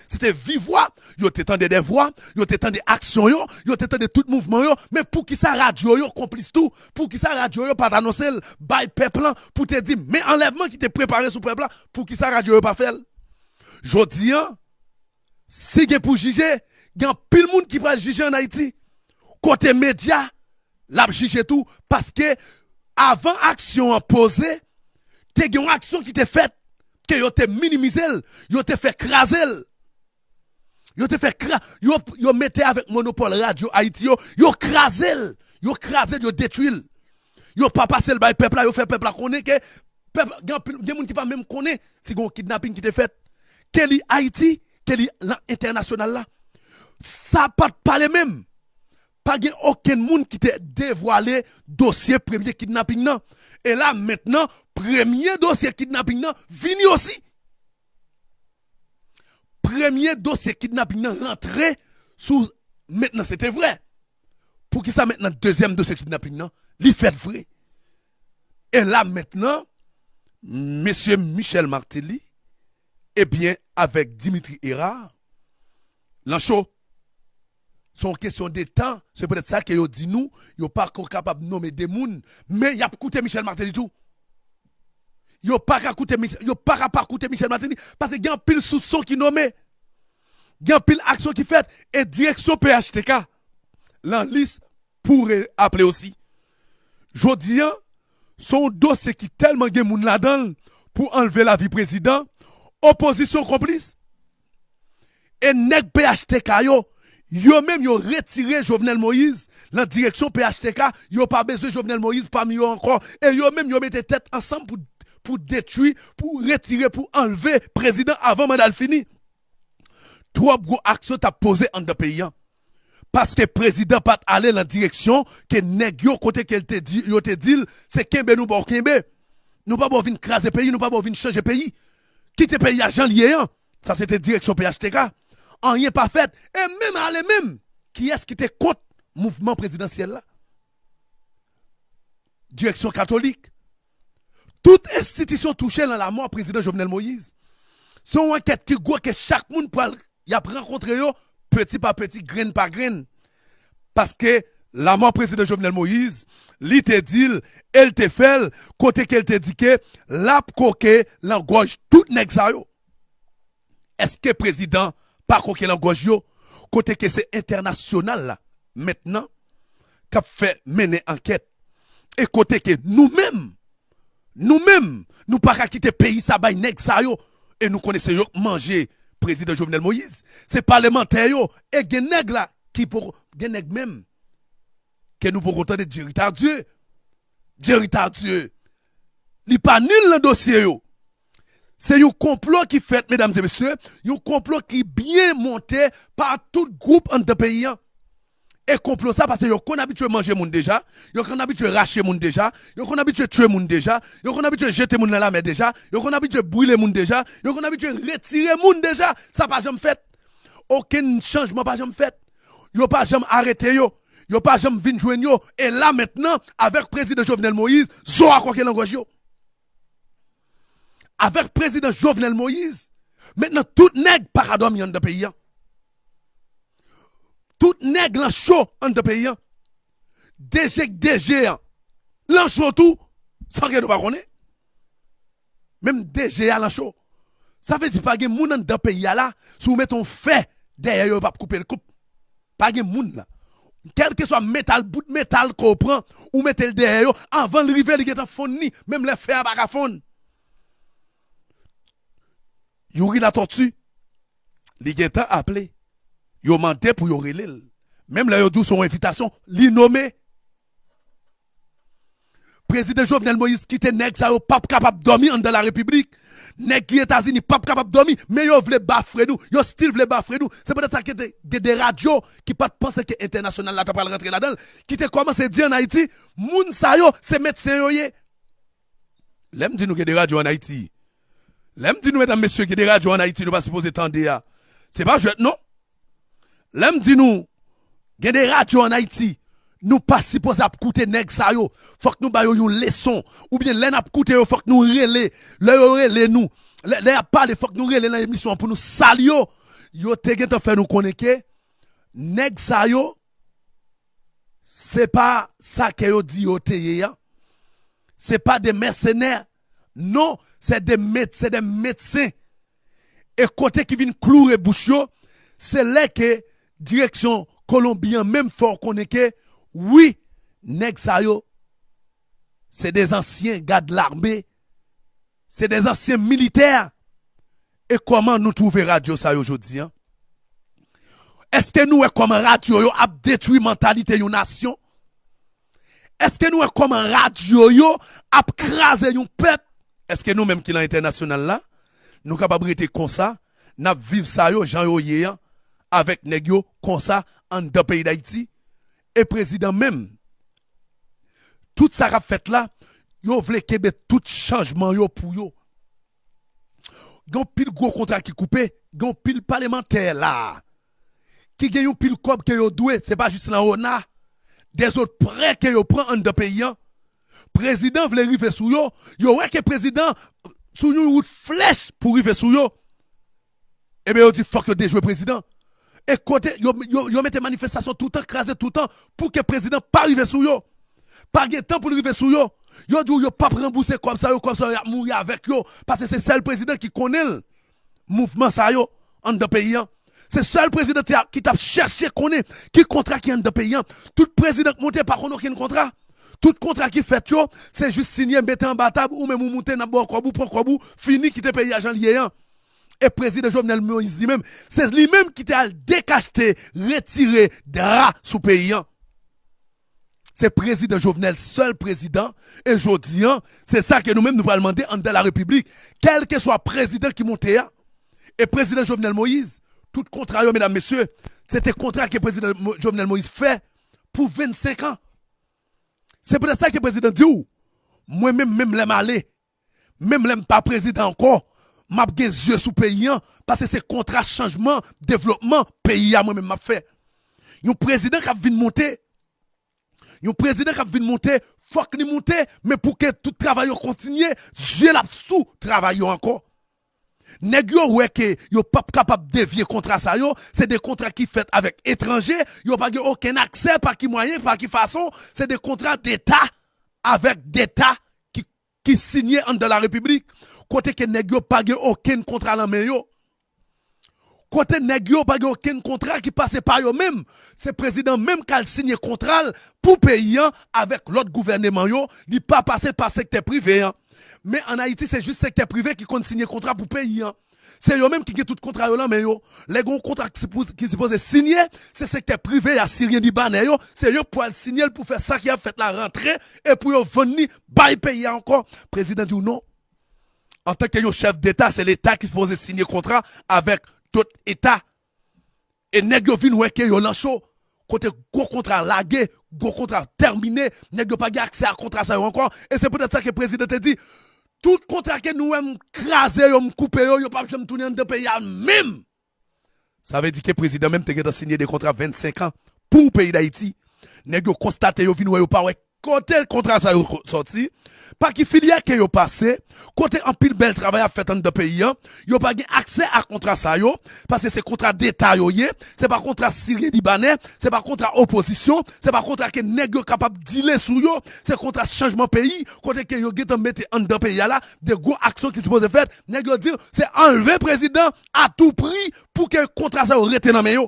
se te vi vwa, yo te tande de vwa, yo te tande aksyon yo, yo te tande tout mouvman yo. Men poukisa radyo yo konplis tou? Poukisa radyo yo pa t anonse l bay pèp lan pou te di, men anlèvman ki te prepare sou pèp la, poukisa radyo yo pa fè l? Jodi a, si gen pou jije, gen anpil moun ki pral jije ann Ayiti. Kote medya, l ap jije tou, paske avan aksyon an poze, te gen yon aksyon ki te fèt, ke yo te minimize l, yo te fè kraze l. Yo te fè kra-, yo, yo mete avèk monopòl radyo Ayiti yo, yo kraze l, yo kraze l, yo detwi l. Yo pa pase l bay pèp la, yo fè pèp la konnen ke pèp, gen anpil, gen moun ki pa menm konnen si gen yon kidnaping ki te fèt. Ke li Ayiti, ke li lan entènasyonal la. Sa pa t pale menm. pa gen okenn moun ki te devwale dosye premye kidnaping nan. E la mentnan, premye dosye kidnaping nan vini osi. Premye dosye kidnaping nan rantre sou mentnan, se te vre. Poukisa mentnan dezyèm dosye kidnaping nan, li fèt vre? E la mentnan, mesye Michel Martelly, ebyen, avèk Dimitri Hérard, lan cho. Se yon kesyon de tan. Se poutèt sa ke yo di nou, yo pa ko kapab nonmen de moun, men y ap koute Michel Martelly tou. Yo pa ka koute Mich-, yo pa ka pa koute Michel Martelly, paske gen anpil soupson ki nonmen. Gen anpil aksyon ki fèt, e direksyon P H T K lan lis pou raple osi. Jodi a, se yon dosye ki tèlman gen moun ladan l pou anlve lavi prezidan, opozisyon konplis. E nèg P H T K yo, yo menm yo retire Jovenel Moïse lan direksyon P H T K, yo pa bezwen Jovenel Moïse pami yo ankò. E yo menm yo mete tèt ansanm pou, pou detwi, pou retire, pou anlve prezidan avan manda l fini. Twòp gwo aksyon t ap poze anndan peyi a. Paske prezidan pa t ale lan direksyon ke nèg yo, kote ke l te di, yo te di l, se kenbe nou ba w kenbe. Nou pa ba w vin kraze peyi, nou pa ba w vin chanje peyi. Kite peyi a jan l ye an. Sa se te direksyon P H T K. Anyen pa fèt. E menm ale menm, kiyès ki te kont mouvman prezidansyèl la? Direksyon katolik. Tout enstitisyon touche lan lamò prezidan Jovenel Moïse. Se yon ankèt ki gwo ke chak moun pral, y ap rankontre yo peti pa peti, grenn pa grenn. Paske lamò prezidan Jovenel Moïse, li te di l, e l te fè l, kote ke l te di ke l ap koke lan gòj tout nèg sa yo. Èske prezidan pa koke lan gòj yo? Kote ke se entènasyonal la, mentnan, k ap fè mennen ankèt. E kote ke nou menm, nou menm, nou pa ka kite peyi sa bay nèg sa yo. E nou konnen se yo k manje prezidan Jovenel Moïse. Se palemantè yo. E gen nèg la ki poko, gen nèg menm ke nou poko tande, Jerry Tardieu. Jerry Tardieu, li pa nil nan dosye yo. Se yon konplo ki fèt, medam e mesye, yon konplo ki byen monte pa tout gwoup anndan peyi a. E konplo sa, paske yo konn abitye manje moun deja, yo konn abitye rache moun deja, yo konn abitye tye moun deja, yo konn abitye jete moun nan lamè deja, yo konn abitye brile moun deja, yo konn abitye retire moun deja. Sa pa janm fèt. Okenn chanjman pa janm fèt. Yo pa janm arete yo. Yo pa janm vin jwenn yo. E la mentnan, avèk prezidan Jovenel Moïse, zo a koke lan gòj yo. Avèk prezidan Jovenel Moïse, mentnan tout nèg pa ka dòmi anndan peyi a. Tout nèg lan cho anndan peyi a. D G k D G a lan cho tou, san ke nou pa konnen. Menm D G a lan cho. Sa vle di pa gen moun anndan peyi a la, si w mete yon fè dèyè yo, yo p ap koupe l koup. Pa gen moun la. Kèlkeswa metal, bout metal ke w pran, ou mete l dèyè yo, anvan l rive, li gentan fonn li, menm lè fè a pa ka fonn. Youri Latortue, li gentan aple. Yo mande pou yo rele l. Menm lè yo di w se yon envitasyon, li nome. Prezidan Jovenel Moïse kite nèg sa yo p ap kapab dòmi anndan larepiblik. Nèg ki Etazini p ap kapab dòmi, men yo vle bafre nou, yo still vle bafre nou. Se poutèt sa ke te gen de radyo ki pa t panse ke entènasyonal la ta pral rantre ladan l, ki te kòmanse di ann Ayiti, moun sa yo se medsen yo ye. Lè m di nou gen de radyo ann Ayiti, lè m di nou, medam, mesye, gen de radyo ann Ayiti nou pa sipoze tande a, se pa jwèt non. Lè m di nou, gen de radyo ann Ayiti, nou pa sipoze ap koute nèg sa yo. Fòk nou ba yo yon leson. Oubyen lè n ap koute yo, fòk nou rele. Lè yo rele nou, lè, lè y ap pale, fòk nou rele nan emisyon an pou nou sal yo. Yo te gentan fè nou konnen ke nèg sa yo, se pa sa ke yo di yo te ye a. Se pa de mèsenè. Non, se de med-, se de medsen. E kote ki vin kloure bouch yo, se lè ke direksyon Kolonbi an menm fè w konnen ke, wi, nèg sa yo, se de zansyen gad lame, se de zansyen militè. E kòman nou twouve radyo sa yo jodi a? Èske nou wè kòman radyo yo ap detwi mantalite yon nasyon? Èske nou wè kòman radyo yo ap kraze yon pèp? Èske nou menm ki nan entènasyonal la, nou kapab rete konsa, n ap viv sa yo jan yo ye an, avèk nèg yo konsa anndan peyi Dayiti? E prezidan menm, tout sa k ap fèt la, yo vle kenbe tout chanjman yo pou yo. Gen yon pil gwo kontra ki koupe, gen yon pil palemantè la ki gen yon pil kòb ke yo dwe, se pa jis lan ona, dèzòt prè ke yo pran anndan peyi an. Prezidan vle rive sou yo, yo wè ke prezidan sou yon wout flèch pou rive sou yo. Ebyen, yo di fòk yo dejwe prezidan. E kote, yo, yo, yo mete manifestasyon toutan, kraze toutan, pou ke prezidan pa rive sou yo. Pa gen tan pou l rive sou yo. Yo di w yo p ap ranbouse kòb sa yo, kòb sa yo y ap mouri avèk yo. Paske se sèl prezidan ki konnen l, mouvman sa yo anndan peyi an. Se sèl prezidan ki t ap chèche konnen ki kontra ki anndan peyi an. Tout prezidan k monte pa konn okenn kontra. Tout kontra ki fèt yo, se jis sinye, mete anba tab, ou menm ou moute, n ap ba w kòb ou, pran kòb ou, fini, kite peyi a jan l ye an. E prezidan Jovenel Moïse li menm, se li menm ki te al dekachte, retire dra sou peyi an. Se prezidan Jovenel, sèl prezidan, e jodi an, se sa ke nou menm nou pral mande anndan la repiblik, kèlkeswa prezidan ki monte a. E prezidan Jovenel Moïse, tout kontra yo, medam, mesye, se te kontra ke prezidan Mo- Jovenel Moïse fè pou vennsenk an. Se poutèt sa ke prezidan di w, mwen menm, menm lè m ale, menm lè m pa prezidan ankò, m ap gen zye sou peyi an, paske se kontra chanjman, devlopman peyi a mwen menm m ap fè. Yon prezidan k ap vin monte, yon prezidan k ap vin monte, fòk li monte, men pou ke tout travay yo kontinye, zye l ap sou travay yo ankò. Nèg yo wè ke yo p ap kapab devye kontra sa yo, se de kontra ki fèt avèk etranje, yo pa gen okenn aksè, pa ki mwayen, pa ki fason, se de kontra deta avèk deta ki, ki sinye anndan la repiblik, kote ke nèg yo pa gen okenn kontra lan men yo. Kote nèg yo pa gen okenn kontra ki pase pa yo menm, se prezidan menm k al sinye kontra l pou peyi an avèk lòt gouvèneman yo, li pa pase pa sektè prive an. Men ann Ayiti, se jis sektè prive ki konn sinye kontra pou peyi an. Se yo menm ki gen tout kontra yo lan men yo. Lè gen yon kontra ki sipoze, ki sipoze sinye, se sektè prive a, Siryen, Libanè yo, se yo pou al sinye l pou fè sa ki ap fèt la rantre e pou yo vann li bay peyi a ankò. Prezidan di w non. Antanke yon chèf deta, se leta ki sipoze sinye kontra avèk dòt eta. E nèg yo vin wè ke yo lan cho. Kote gwo kontra lage, gwo kontra tèmine, nèg yo pa gen aksè a kontra sa yo ankò. E se poutèt sa ke prezidan te di, tout kontra ke nou wè m kraze yo, m koupe yo, yo p ap janm tounen anndan peyi a menm. Sa vle di ke prezidan menm te gentan sinye de kontra vennsenk an pou peyi Dayiti. Nèg yo konstate, yo vin wè, yo pa wè kote kontra sa yo ko- sòti, pa ki filyè ke yo pase, kote anpil bèl travay ap fèt anndan peyi an, yo pa gen aksè a kontra sa yo, paske se kontra deta yo ye, se pa kontra Siryen, Libanè, se pa kontra opozisyon, se pa kontra ke nèg yo kapab dile sou yo, se kontra chanjman peyi, kote ke yo gentan mete anndan peyi a la, de gwo aksyon ki sipoze fèt, nèg yo di se anlve prezidan a tou pri pou ke kontra sa yo rete nan men yo.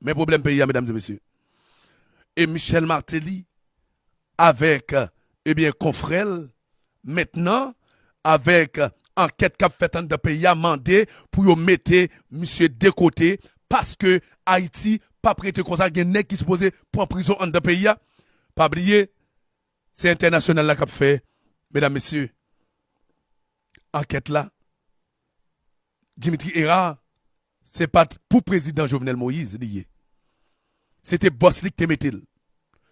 Men pwoblèm peyi a, medam e mesye. E Michel Martelly, avèk, ebyen, konfrè l, mentnan, avèk ankèt k ap fèt anndan peyi a, mande pou yo mete misye de kote, paske Ayiti p ap rete konsa, gen nèg ki sipoze pran prizon anndan peyi a. Pa bliye, se entènasyonal la k ap fè, medam, mesye, ankèt la. Dimitri Hérard, se pa t pou prezidan Jovenel Moïse li ye. Se te bòs li ki te mete l.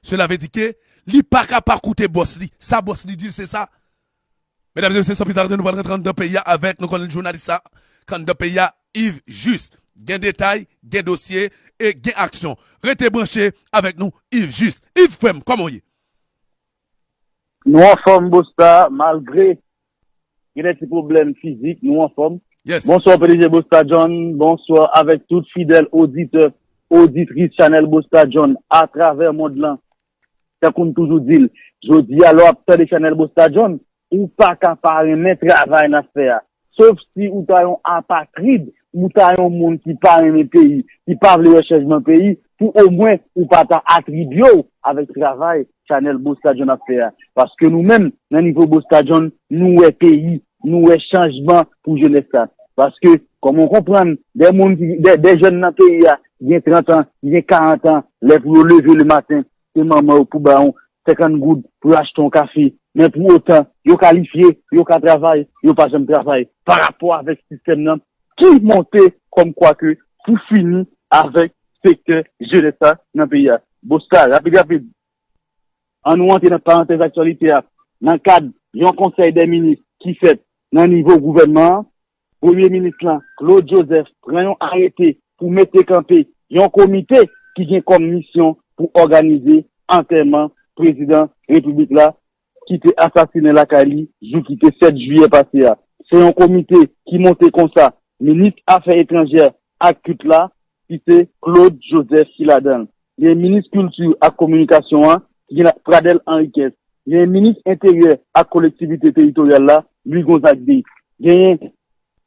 Sela vle di ke li pa ka pa koute bòs li. Sa bòs li di l, se sa. Medam e mesye, san pli tarde, nou pral rantre anndan peyi a avèk, nou konnen jounalis sa k anndan peyi a, Yves Juste. Gen detay, gen dosye e gen aksyon. Rete branche avèk nou, Yves Juste. Yves, frè m, kòman w ye? Nou anfòm, Bosta, malgre gen de ti pwoblèm fizik, nou anfòm. Yes. Bonswa, P D G Bosta John. Bonswa avèk tout fidèl oditè, oditris chanèl Bosta John atravè mond lan. Tankou m toujou di l, jodi a, lè w ap tande chanèl Bosta John, ou pa ka pa renmen travay n ap fè a. Sof si ou ta yon apatrid, ou ta yon moun ki pa renmen peyi, ki pa vle wè chanjman peyi, pou omwen ou pa ta atribye w avèk travay chanèl Bosta John ap fè a. Paske nou menm, nan nivo Bosta John, nou wè peyi, nou wè chanjman pou jenès la. Paske, kòman w konprann, de moun ki, de, de jèn nan peyi a, ki gen trant an, ki gen karant an, lè pou yo leve lematen, se manman yo pou ba yon senkant goud pou yo achte yon kafe. Men pou otan, yo kalifye, yo ka travay, yo pa janm travay. Pa rapò avèk sistèm nan ki monte kòmkwa ke pou fini avèk sektè jenès la nan peyi a. Bosta, rapid, rapid, ann nou antre nan parantèz aktyalite a. Nan kad yon konsèy dè minis ki fèt nan nivo gouvènman an, Premye minis lan, Claude Joseph, pran yon arete pou mete kanpe yon komite ki gen kòm misyon pou òganize antèman prezidan repiblik la ki te asasinen lakay li jou ki te sèt jiyè pase a. Se yon komite ki monte konsa, minis afè etranjè ak kult la, ki se Claude Joseph ki ladan l. Gen minis kilti ak kominikasyon an, ki gen Pradel Henriquez. Gen minis enteryè ak kolektivite teritoryal la, Louis Gonzague deux. Genyen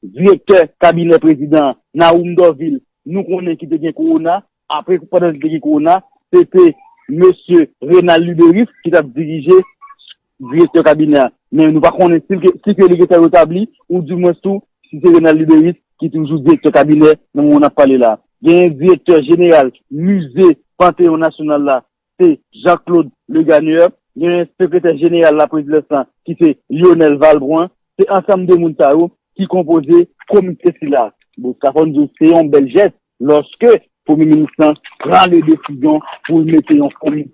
direktè kabinè prezidan an, Nahoum Dorvil, nou konnen ki te gen kowona. Apre, pandan li te gen kowona, se te mesye Renald Luberice ki t ap dirije direktè kabinè a. Men nou pa konnen si, ke- si ke li gentan retabli, ou dimwens tou, si se Renald Luberice ki toujou direktè kabinè nan moman n ap pale la. Genyen direktè jeneral mize Panteyon Nasyonal la, se Jean-Claude Legagneur. Genyen sekretè jeneral laprezidans lan, ki se Lionel Valbrun. Se ansanm de moun sa yo ki konpoze komite sila. Bon, sa fò n di w, se yon bèl jès lòske premye minis lan pran le desizyon pou l mete yon komite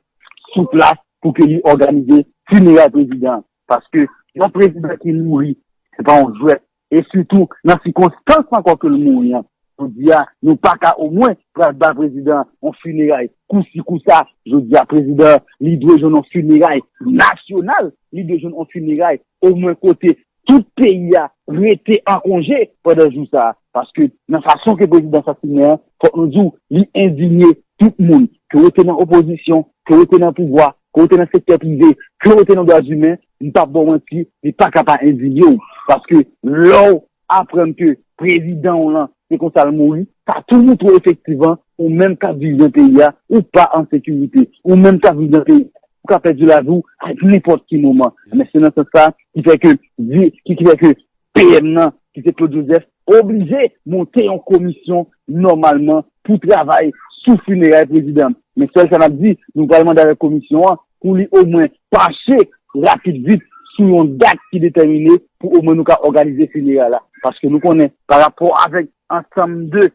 sou plas pou ke li òganize fineray prezidan an. Paske yon prezidan ki mouri, se pa yon jwèt. E sitou, nan sikonstans ankò ke l mouri an, jodi a, nou pa ka omwen pral ba prezidan an yon fineray kousi kousa. Jodi a, prezidan an, li dwe jwenn yon fineray nasyonal, li dwe jwenn yon fineray omwen kote tout peyi a rete an konje pandan jou sa a. Paske nan fason ke prezidan asasinen an, fòk nou di w, li endinye tout moun, ke w te nan opozisyon, ke w te nan pouvwa, ke w te nan sektè prive, ke w te nan dwa imen, m p ap ba w manti, li pa ka pa endinye w. Paske lè w aprann ke prezidan w lan, se konsa l mouri, sa tou montre w efektivman, ou menm k ap viv nan peyi a, ou pa an sekirite. Ou menm k ap viv nan peyi a, ou ka pèdi lavi w a nenpòt ki moman. Men se nan sans sa ki fè ke, di- ki, ki fè ke P M nan, ki se Claude Joseph, oblije monte yon komisyon nòmalman pou travay sou fineray prezidan. Men sèl sa n ap di, nou pral mande avèk komisyon an pou li omwen panche rapid vit sou yon dat ki detèmine pou omwen nou ka òganize fineray la. Paske nou konnen, pa rapò avèk ansanm de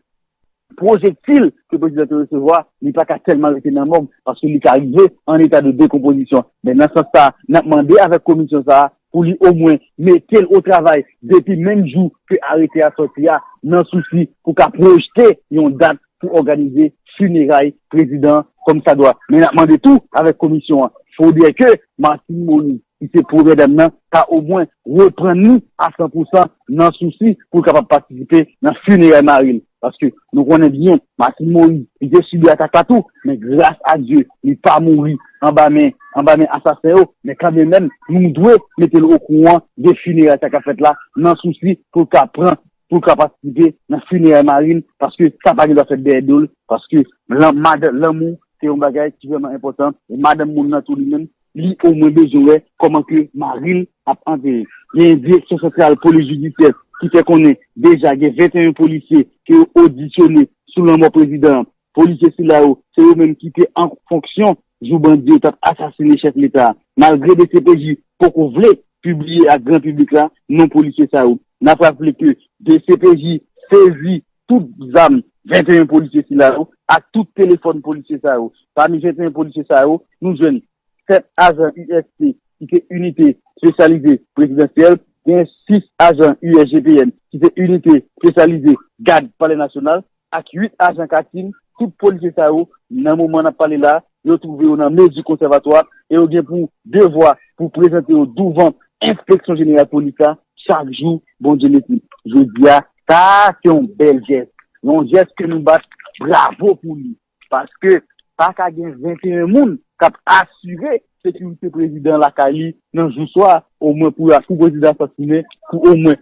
pwojektil ke prezidan te resevwa, li pa ka tèlman rete nan mòg, paske li ka rive an eta de dekonpozisyon. Men nan sans sa, n ap mande avèk komisyon sa a pou li omwen mete l o travay depi menm jou ke arete a sòti a, nan sousi pou ka pwojte yon dat pou òganize fineray prezidan an kòmsadwa. Men n ap mande tou avèk komisyon an, fodre ke Martine Moïse, ki se premyè dam nan, ka omwen reprann li a san pou san nan sousi pou l kapab patisipe nan fineray mari l. Paske nou konnen byen, Martine Moïse, li te sibi atak la tou, men gras a Dye, li pa mouri anba men, anba men asasen yo, men kanmenm, nou dwe mete l okouran de fineray sa k ap fèt la, nan sousi pou l ka pran, pou l ka patisipe nan fineray mari l, paske sa pa gen dwa fèt dèyè do l, paske lan- madan- lanmou, se yon bagay ki vrèman enpòtan, e madanm moun nan tou li menm, li omwen bezwen wè kòman ke mari l ap antere. Gen Direksyon Santral Polis Jidisyè ki fè konnen deja gen venteyen polisye ke yo odisyone sou lanmò prezidan an. Polisye sila yo, se yo menm ki te an fonksyon jou bandi yo t ap asasine chèf leta a. Malgre D C P J poko vle pibliye ak gran piblik la non polisye sa yo. N ap raple ke D C P J sezi tout zam venteyen polisye sila yo ak tout telefòn polisye sa yo. Pami venteyen polisye sa yo, nou jwenn sèt ajan U S P ki se Inite Espesyalize Prezidansyèl, gen sis ajan U S G P N ki se Inite Espesyalize Gad Palè Nasyonal, ak uit ajan Katin, tout polisye sa yo, nan moman n ap pale la, yo twouve yo nan mezi konsèvatwa e yo gen pou devwa pou prezante yo douvan Enspeksyon Jeneral Polis la chak jou Bondye mete. Jodi a, sa a se yon bèl jès, yon jès ke nou bat bravo pou li. Paske pa ka gen venteyen moun k ap asire sekirite prezidan lakay li nan jou swa, omwen pou, pou prezidan asasinen, pou omwen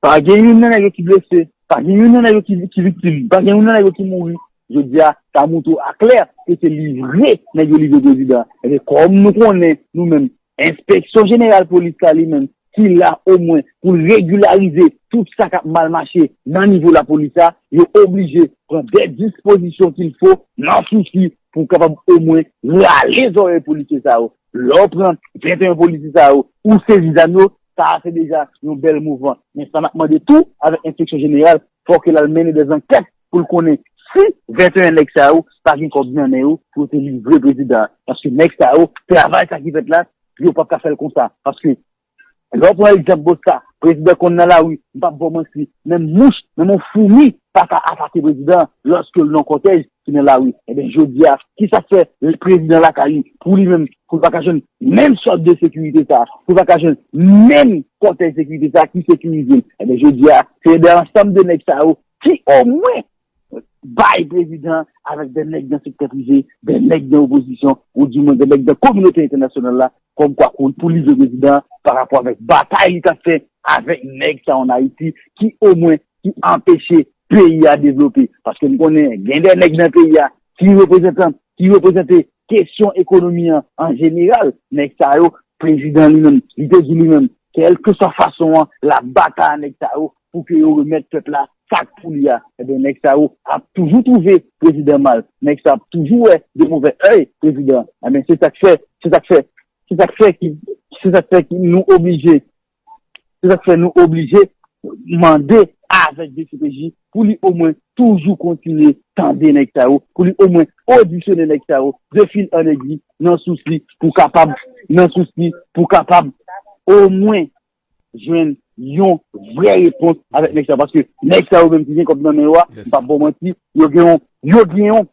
pa gen youn nan nèg yo ki blese, pa gen youn nan nèg yo ki, ki viktim, pa gen youn nan nèg yo ki mouri. Jodi a, sa montre w aklè ke se livre nèg yo livre prezidan. Ebyen, kòm nou konnen, nou menm, Enspeksyon Jeneral Polis la li menm, ki la omwen pou l regilarize tout sa k ap mal mache nan nivo lapolis la, yo oblije pran de dispozisyon qu'il faut nan sousi pou kapab omwen rale zòrèy polisye sa yo. Lè w pran venteyen polisye sa yo, ou sezi zam yo, sa a se deja yon bèl mouvman. Men sa n ap mande tou avèk Enspeksyon Jeneral, fò ke l al mennen de zankèt pou l konnen si venteyen nèg sa yo pa gen kòb nan men yo pou yo te livre prezidan an. Paske nèg sa yo, travay sa ki fèt la, yo p ap ka fè l konsa. Paske lè w pran egzanp Bosca, prezidan konn nan lari, m p ap ba w manti, menm mouch, menm yon foumi pa ka atake prezidan lòske l nan kòtèj ki nan lari. Ebyen, jodi a, ki sa k fè prezidan lakay li, pou li menm, pou l pa ka jwenn menm sòt de sekirite sa, pou l pa ka jwenn menm kòtèj sekirite sa ki sekirize l? Ebyen, jodi a, se de ansanm de nèg sa yo ki omwen bay prezidan avèk de nèg nan sektè prive, de nèg nan opozisyon, ou di mwen de nèg nan kominote entènasyonal la, kòmkwa pou, pou livre prezidan pa rapò avèk batay li t ap fè avèk nèg sa yo ann Ayiti, ki omwen ki anpeche peyi a devlope. Paske m konnen gen de nèg nan peyi a ki reprezantan, ki reprezante kesyon ekonomi an an jeneral. Nèg sa yo, prezidan li menm, li te di li menm, kèlkeswa fason an, l ap batay a nèg sa yo pou ke yo remèt pèp la sa k pou li a. Ebyen, nèg sa yo ap toujou twouve prezidan mal. Nèg sa ap toujou wè de movè èy prezidan. Ebyen, se sa k fè, se sa k fè, se sa k fè ki, se sa k fè ki nou oblije, se sa k fè nou oblije mande avèk D C P J pou li omwen toujou kontinye tande nèg sa yo, pou li omwen odisyone nèg sa yo de fil an egli nan sousi pou kapab, nan sousi pou kapab omwen jwenn yon vrè repons avèk nèg sa yo. Paske nèg sa yo menm ki gen kòb nan men yo a, m p ap ba w manti, yo gen yon, yo gen yon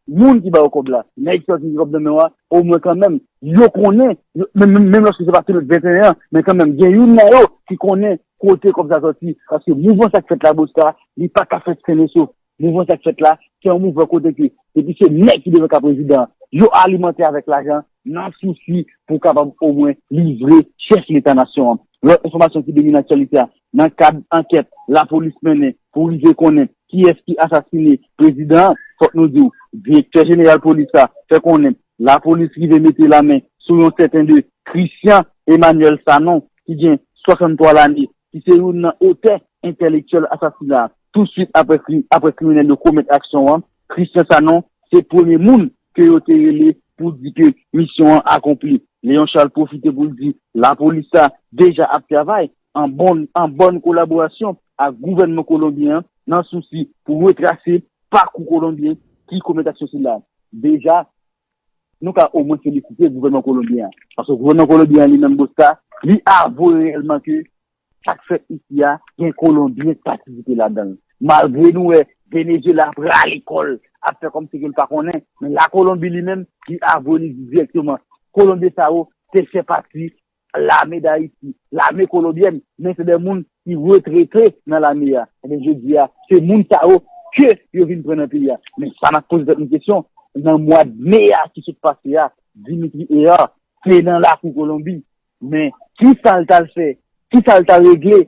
moun ki ba yo kòb la. Nèg sa yo ki gen kòb nan men yo a, omwen kanmenm, yo konnen, yo, menm, menm, menm lòske se pa tout venteyen an, men kanmenm, gen youn nan yo ki konnen kote kòb sa sòti. Paske mouvman sa k fèt la, Bosca, li pa ka fèt sen e sof. Mouvman sa k fèt la, se yon mouvman kote ke, depi se nèg ki bezwen ka prezidan, yo alimante avèk lajan, nan sousi pou kapab omwen livre chèf leta nasyon an. Lòt enfòmasyon ki domine aktyalite a, nan kad ankèt lapolis mennen pou rive konnen kiyès ki asasine prezidan an, fòk nou di w, direktè jeneral polis la fè konnen lapolis rive mete lamen sou yon sèten de Christian Emmanuel Sanon, ki gen swasanntwa lane, ki se youn nan otè entèlektyèl asasina a. Tousuit apre kri-, apre kriminèl yo komèt aksyon an, Christian Sanon se premye moun ke yo te rele pou di ke misyon an akonpli. Léon Charles pwofite pou l di lapolis la deja ap travay an bòn, an bòn kolaborasyon ak gouvènman kolonbyen an nan sousi pou retrase pakou kolonbyen ki komèt aksyon sila. Deja, nou ka omwen felisite gouvènman kolonbyen an. Paske gouvènman kolonbyen an li menm, Bosca, li avwe reyèlman ke sa k fèt isi a, gen Kolonbyen k patisipe ladan l. Malgre nou wè Venezuela ap rale kò l, ap fè kòmsi ke l pa konnen, men Lakolonbi li menm, li avwe, li di dirèkteman, Kolonbyen sa yo te fè pati lame d Ayiti, lame kolonbyèn, men se de moun ki retrete nan lame a. Ebyen, jodi a, se moun sa yo ke yo vin pran nan peyi a. Men sa n ap poze tèt nou kesyon, nan mwa d me a ki sot pase a, Dimitri Hérard te nan lakou Kolonbi. Men, ki sa l t al fè? Ki sa l t al regle?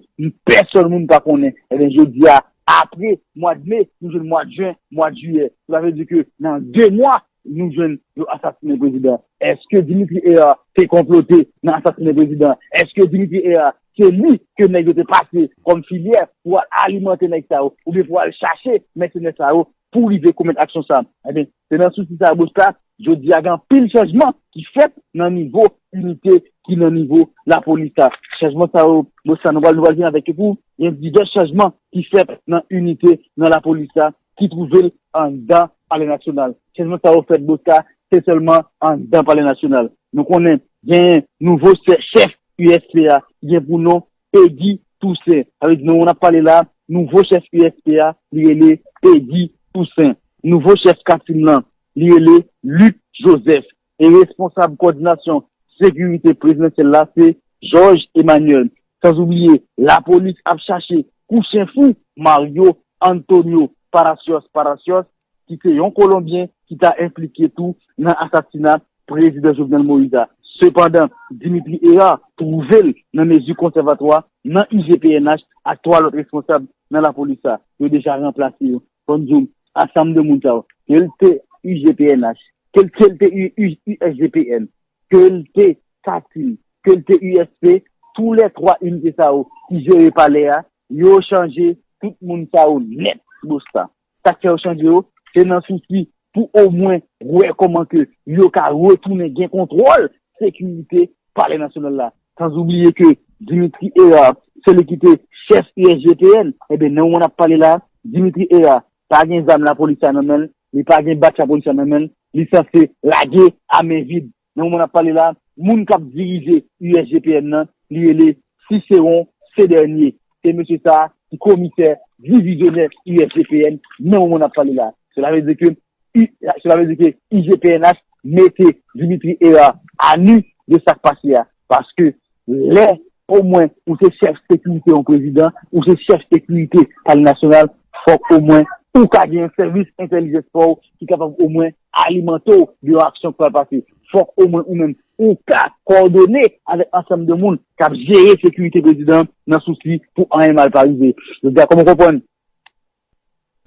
Pèsòn moun pa konnen. Ebyen, jodi a, apre mwa d me, nou jwenn mwa d jen, mwa d jiyè. Sa vle di ke nan de mwa, nou jwenn yo asasinen prezidan. Èske Dimitri Hérard te konplote nan asasinen prezidan? Èske Dimitri Hérard se li ke nèg yo te pase kòm filyè pou al alimante nèg sa yo, oubyen pou al chache mèsenè sa yo pou rive komèt aksyon sa? Ebyen, se nan sousi sa, Bosca, jodi a gen anpil chanjman ki fèt nan nivo inite, ki nan nivo lapolis la. Chanjman sa yo, Bosca, nou pral, nou pral vin avèk yo pou gen divès chanjman ki fèt nan inite, nan lapolis la, ki twouve l anndan Palè Nasyonal. Chanjman sa yo fèt, Bosca, se sèlman anndan Palè Nasyonal. Nou konnen gen nouvo chè-, chèf U S P a, ki gen pou non Peggy Toussaint. Sa vle di, nan moman n ap pale la, nouvo chèf U S P a, li rele Peggy Toussaint. Nouvo chèf Katim lan, li rele Luc Joseph. E responsab kòdinasyon sekirite prezidansyèl la, se Georges Emmanuel. Sanzoubliye, lapolis ap chache kou chen fou Mario Antonio Palacios Palacios, ki se yon Kolonbyen ki ta enplike tou nan asasina prezidan Jovenel Moïse a. Sepandan, Dimitri Hérard twouve l nan mezi konsèvatwa nan I G P N H ak twa lòt responsab nan lapolis la. Yo deja ranplase yo. Fò n di w, ansanm de moun sa yo, ke l te I G P N H, ke l, ke l te U-, U-, U S G P N, ke l te Katim, ke l te U S P, toulètwa inite sa yo ki jere palè a, yo chanje tout moun sa yo nèt, Bosca. Sa k fè yo chanje yo, se nan sousi pou omwen wè kòman ke yo ka retounen gen kontwòl sekirite Palè Nasyonal la. Sanzoubliye ke Dimitri Hérard, se li ki te chèf U S G P N, ebyen, nan moman n ap pale la, Dimitri Hérard pa gen zam lapolis la nan men l, li pa gen batch lapolis la nan men l, li sanse lage a men vid. Nan moman n ap pale la, moun k ap dirije U S G P N nan, li rele Cicéron Cédèrnier. Se mesye sa a ki komisè divizyonè U S G P N nan moman n ap pale la. Sela vle di ke I- Sela vle di ke I G P N H mete Dimitri Hérard anu de sa k pase a. Paske lè omwen ou se chèf sekirite yon prezidan, ou se chèf sekirite palè nasyonal, fòk omwen ou ka gen yon sèvis entèlijans pa w ki kapab omwen alimante w de yon aksyon k pral pase. Fòk omwen ou menm ou ka kowòdone avèk ansanm de moun k ap jere sekirite prezidan an nan sousi pou anyen mal pa rive. Jodi a, kòman w konprann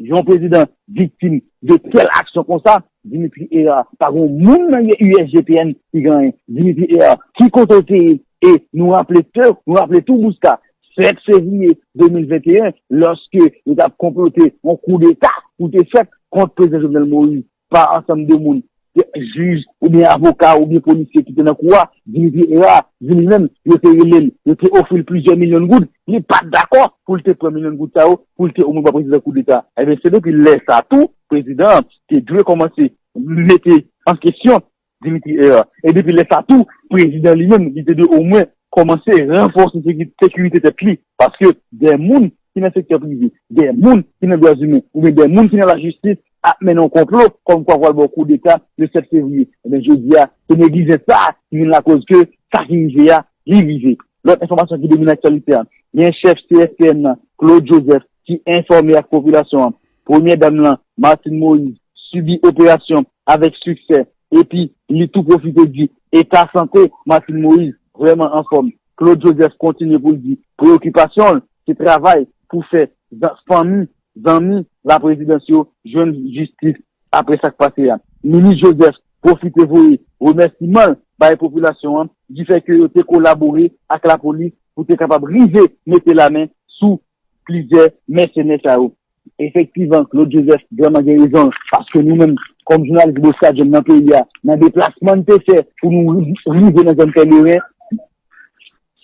yon prezidan viktim de tèl aksyon konsa, Dimitri Hérard, pa gen moun nan U S G P N ki gen anyen. Dimitri Hérard, ki kote w te ye? E nou raple tou, nou raple tou Bouska, sèt fevriye de mil venteyen, lòske yo t ap konplote yon koudeta pou te fèt kont prezidan Jovenel Moïse pa ansanm de moun, jij oubyen avoka oubyen polisye ki te nan kou a, Dimitri Hérard di li menm, yo te rele l, yo te ofri l plizyè milyon goud, li pa t dakò pou l te pran milyon goud sa yo, pou l te omwen ba prezidan koudeta. Ebyen, se depi lè sa tou, prezidan an te dwe kòmanse mete an kesyon Dimitri Hérard. E depi lè sa tou, prezidan li menm, li te dwe omwen kòmanse ranfòse seki- sekirite tèt li. Paske de moun ki nan sektè prive, de moun ki nan dwa imen, oubyen de moun ki nan lajistis ap mennen yon konplo kòmkwa pou al ba w koudeta le sèt fevriye. Ebyen, jodi a, se neglijans sa a ki vin lakòz ke sa ki rive a, li rive. Lòt enfòmasyon ki domine aktyalite a, gen chèf C S P N nan, Claude Joseph, ki enfòme ak popilasyon an, premyè dam lan, Martine Moïse, sibi operasyon avèk siksè, epi li tou pwofite di eta sante Martine Moïse vrèman anfòm. Claude Joseph kontinye pou l di preyokipasyon l se travay pou fè zan- fanmi, zanmi laprezidans yo jwenn jistis apre sa k pase a. Minis Joseph pwofite voye remèsiman l bay popilasyon an di fè ke yo te kolabore ak lapolis pou te kapab rive mete lamen sou plizyè mèsenè sa yo. Efektivman, Claude Joseph vrèman gen rezon l, paske nou menm, kòm jounalis Bosca John nan peyi a, nan deplasman n te fè pou nou ri- rive nan zòn Pèleren,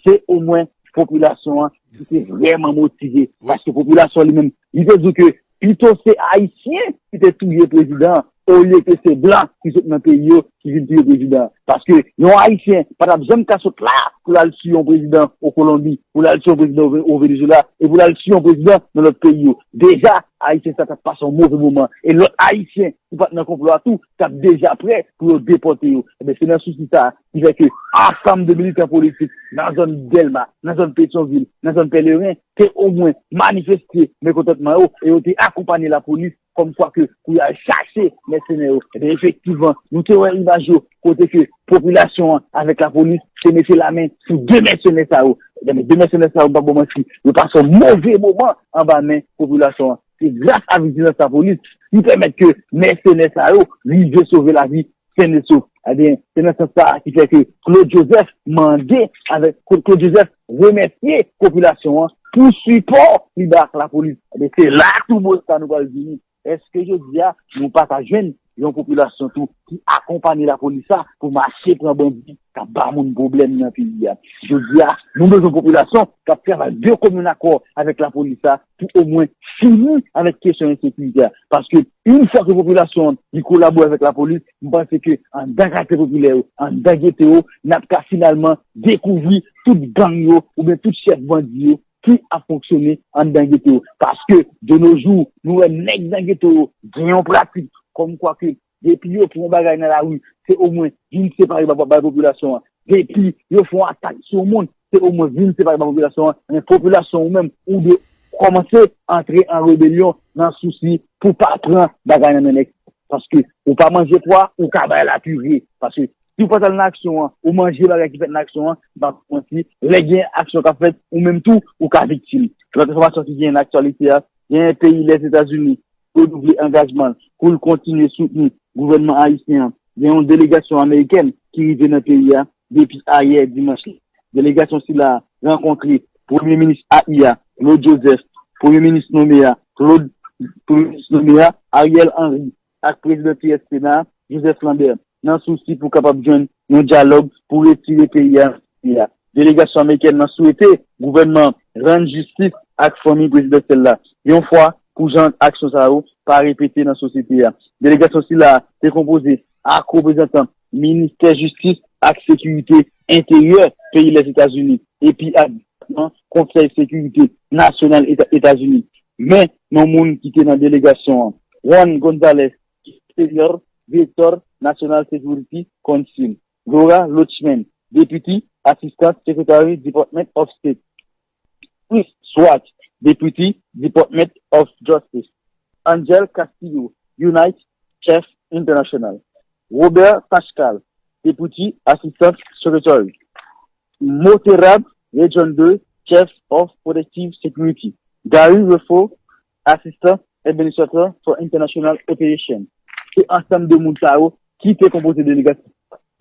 se omwen popilasyon an ki te vrèman motive. Paske popilasyon li menm, li te di ke pito se Ayisyen ki te touye prezidan an, olye ke se blan ki sot nan peyi yo ki vin touye prezidan an. Paske yon Ayisyen pa t ap janm ka sot la pou l al tiye yon prezidan o Kolonbi, pou l al tiye yon prezidan o Ve- o Venezuela, e pou l al tiye yon prezidan nan lòt peyi yo. Deja, Ayisyen sa t ap pase yon move moman. E lòt Ayisyen ki pa t nan konplo a tou, t ap deja prè pou yo depòte yo. Ebyen, se nan sousi sa a ki fè ke ansanm de militan politik nan zòn Dèlma, nan zòn Petyonvil, nan zòn Pèleren, te omwen manifeste mekontantman yo e yo te akonpaye lapolis kòmkwa ke pou y al chache mèsenè yo. Ebyen, efektivman, nou te wè imaj yo kote ke popilasyon an avèk lapolis te mete lamen sou de mèsenè sa yo. Ebyen, de mèsenè sa yo, m p ap ba w manti, yo pase yon move moman anba men popilasyon an. Se gras a vijilans lapolis ki pèmèt ke mèsenè sa yo rive sove lavi sèn e sof. Ebyen, se nan sans sa a ki fè ke Claude Joseph mande avèk Claude Joseph remèsye popilasyon an pou sipò li bay ak lapolis. Ebyen, se la tou Bosca nou pral vini. Èske jodi a nou pa ka jwenn yon popilasyon tou ki akonpaye lapolis la pou mache pran bandi k ap ba moun pwoblèm nan peyi a? Jodi a, nou bezwen popilasyon k ap travay de komin akò avèk lapolis la pou omwen fini avèk kesyon ensekirite a. Paske yon fwa ke popilasyon an li kolabore avèk lapolis, m panse ke anndan katye popilè yo, anndan geto yo, n ap ka finalman dekouvri tout gang yo oubyen tout chèf bandi yo ki ap fonksyone anndan geto yo. Paske, de nos jours, nou wè nèg nan geto yo gen yon pratik kòmkwa ke depi yo fè yon bagay nan lari, se omwen vin separe bay, bay popilasyon an. Depi yo fè yon atak sou yon moun, se omwen vin separe bay popilasyon an. Men popilasyon ou menm, ou dwe kòmanse antre an rebelyon nan sousi pou pa pran bagay nan men nèg. Paske ou pa manje pwa, ou ka bay la pire. Paske si w pa t al nan aksyon an, ou manje bagay ki fèt nan aksyon an, m p ap manti, lè gen aksyon k ap fèt, ou menm tou, ou ka viktim. Lòt enfòmasyon ki gen nan aktyalite a, gen peyi Lèzetazini, renouvle angajman l pou l kontinye soutni gouvènman ayisyen an. Gen yon delegasyon amerikèn ki rive nan peyi a depi ayè dimanch la. Delegasyon sila a rankontre Premye Minis A I a, Claude Joseph, Premye Minis nome a, Claude, Premye Minis nome a, Ariel Henry, ak Prezidan T S Sena a, Joseph Lambert, nan sousi pou kapab jwenn yon dyalòg pou retire peyi a nan kriz la. Delegasyon amerikèn nan swete gouvènman an rann jistis ak fanmi prezidansyèl la. Yon fwa pou jan aksyon sa yo pa repete nan sosyete a. Delegasyon sila te konpoze ak reprezantan ministè jistis ak sekirite enteryè peyi Lèzetazini, epi ak Depatman Konsèy Sekirite Nasyonal Eta-, Etazini. Men non moun ki te nan delegasyon an: Juan Gonzalez, ki se direktè National Security Council; Laura Loachman, Deputy Assistant Secretary, Department of State; Chris Swart, Deputy Department of Justice; Angel Castillo, Unite Chef International; Robert Pascal, Deputy Assistant Secretary; Moterab, Region deux, Chief of Protective Security; Gary Ruffo, Assistant Administrator for International Operation. Se ansanm de moun sa yo ki te konpoze delegasyon.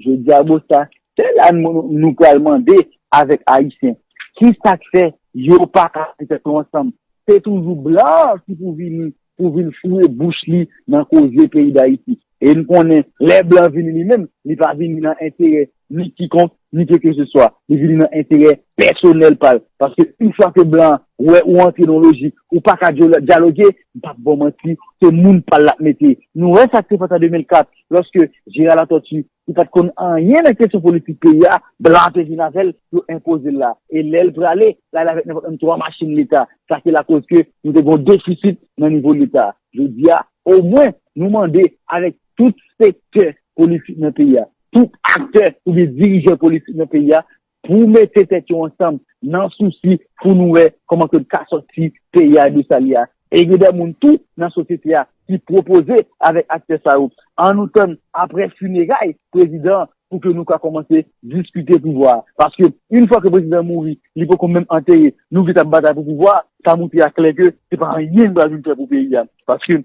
Jodi a, Busta, se la nou, nou pral mande avèk Ayisyen, ki sa k fè yo pa ka mete tèt yo ansanm? Se toujou blan ki pou vini, pou vin foure bouch li nan koze peyi Dayiti. E n konnen, lè blan vini li menm, li pa vini nan enterè ni kikonk, ni kèlkeseswa. Li vini nan enterè pèsonèl pa l. Paske yon fwa ke blan wè ou antre nan lojik, ou pa ka dyalo-, dyaloge, m p ap ba w manti, se moun pa l l ap mete. Nou wè sa k te fèt an de mil kat, lòske Gérard Latortue, li pa t konn anyen nan kesyon politik peyi a, blan te vin avè l, yo enpoze l la. E lè l prale, l ale avèk nenpòt menm twa machin leta. Sa se lakoz ke nou te gen yon defisit nan nivo leta. Jodi a, omwen, nou mande avèk tout sektè politik nan peyi a, tout aktè oubyen dirijan politik nan peyi a, pou mete tèt yo ansanm nan sousi pou nou wè kòman ke n ka sòti peyi a de sa l ye a. E gen de moun tou nan sosyete a ki pwopoze avèk aktè sa yo, ann nou tann apre fineray prezidan an pou ke nou ka kòmanse diskite pouvwa a. Paske yon fwa ke prezidan an mouri, li poko menm antere, nou gentan ap batay pou pouvwa a, sa montre a klè ke se pa anyen n pral vin fè pou peyi a. Paske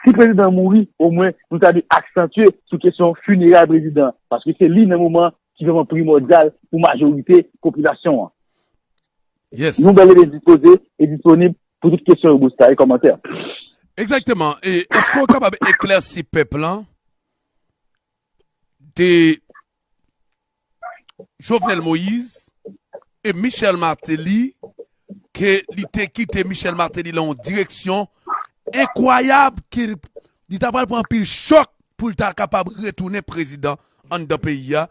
si prezidan an mouri, omwen nou ta dwe aksantye sou kesyon fineray prezidan an, paske se li nan moman ki vrèman primòdyal pou majorite popilasyon an. Yes. Nou bèl e byen dispoze e disponib pou tout kesyon yo, Busta, e kòmantè. Egzakteman. E èske w kapab eklèsi pèp lan de Jovenel Moïse e Michel Martelly, ke li te kite Michel Martelly lan yon direksyon enkwayab, ke li ta pral pran anpil chòk pou l ta kapab retounen prezidan anndan peyi a,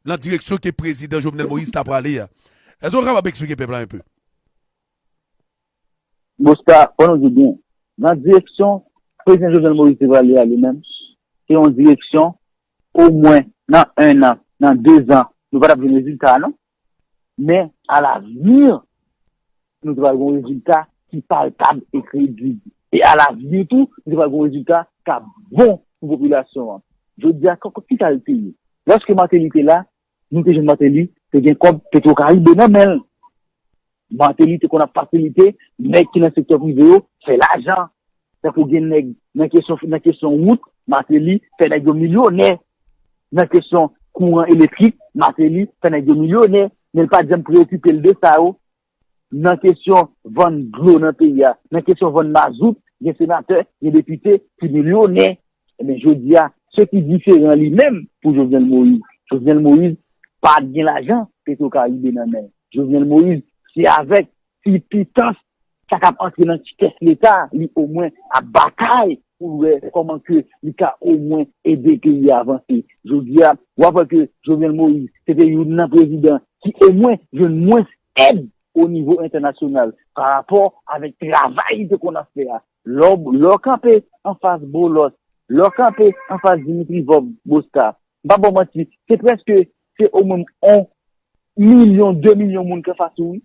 lan direksyon ke prezidan Jovenel Moïse ta prale a. Èske w kapab eksplike pèp la enpe? Busta, fò nou di byen, nan direksyon prezidan Jovenel Moïse te prale a li menm, se yon direksyon, omwen nan en an, nan de zan, nou pa t ap jwenn rezilta a non. Men alavni, nou te pral gen yon rezilta ki palpab e kredib. E alavni tou, nou te pral gen yon rezilta k ap bon pou popilasyon an. Jodi a, kòk, kisa l te ye? Lòske Martelly te la, nou te jwenn Martelly te gen kòb Petwokaribe nan men l. Martelly te konn ap fasilite nèg ki nan sektè prive yo fè lajan. Tankou gen nèg nan kesyon, nan kesyon wout, Martelly fè nèg yo milyonè. Nan kesyon kouran elektrik, Martelly fè nèg yo milyonè. Men l pa t janm preyokipe l de sa yo. Nan kesyon vann dlo nan peyi a, nan kesyon vann mazout, gen senatè, gen depite ki milyonè. Ebyen, jodi a, se ki diferan li menm pou Jovenel Moïse. Jovenel Moïse pa t gen lajan Petwokaribe nan men l. Jovenel Moïse, se avèk ti pitans sa k ap antre nan ti kès Leta, li omwen ap batay pou l wè kòman ke li ka omwen ede peyi a avanse. Jodi a, w ap wè ke Jovenel Moïse, se te youn nan prezidan ki omwen jwenn mwens èd o nivo entènasyonal pa rapò avèk travay li te konn ap fè a. Lè w, lè w kanpe anfas Boulos, lè w kanpe anfas Dimitri Vorbe, Busta, m p ap ba w manti, se prèske, se omwen yon milyon, de milyon moun k anfas ou, wi.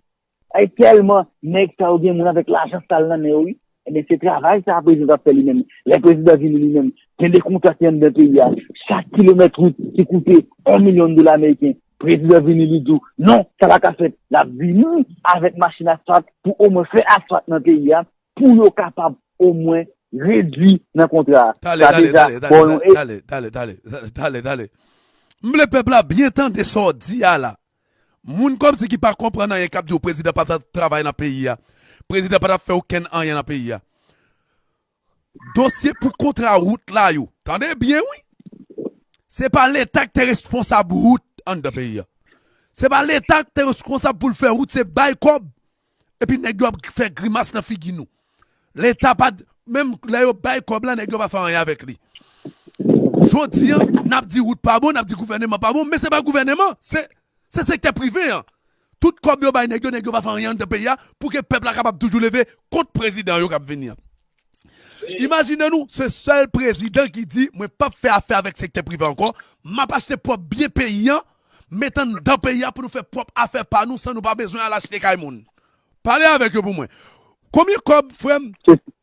Ay, tèlman nèg sa yo gen moun avèk lajan sal nan men yo, wi. Ebyen, se travay sa a prezidan t ap fè li menm. Lè prezidan vini li menm, gen de kontra ki anndan peyi a. Chak kilomèt wout ki koute yon milyon dola ameriken, prezidan vini li di w, non, sa pa ka fèt. L ap vini avèk machin asfalt pou omwen fè asfalt nan peyi a, pou yo kapab omwen redui nan kontra a. Sa deja ba w yon e- Tale, tale, tale, tale, tale, tale. M vle pèp la byen tande sa w di a la. Moun kòmsi ki pa konprann anyen k ap di w prezidan pa t ap travay nan peyi a. Prezidan pa t ap fè okenn anyen nan peyi a. Dosye pou kontra wout la yo. Tande byen, wi. Se pa Leta k te responsab wout anndan peyi a. Se pa Leta k te responsab pou l fè wout, se bay kòb. Epi nèg yo ap fè grimas nan figi nou. Leta pa t, menm lè yo bay kòb la, nèg yo pa fè anyen avèk li. Jodi a, n ap di wout pa bon, n ap di gouvèneman pa bon, men se pa gouvèneman, se, se sektè prive an. Tout kòb yo bay nèg yo, nèg yo pa fè anyen anndan peyi a, pou ke pèp la kapab toujou leve kont prezidan yo k ap vini an. Imajine nou, se sèl prezidan ki di, mwen p ap fè afè avèk sektè prive ankò, m ap achte pwòp byen peyi an, met anndan peyi a pou nou fè pwòp afè pa nou san nou pa bezwen al achte kay moun. Pale avèk yo pou mwen. Konbyen kòb, frè m,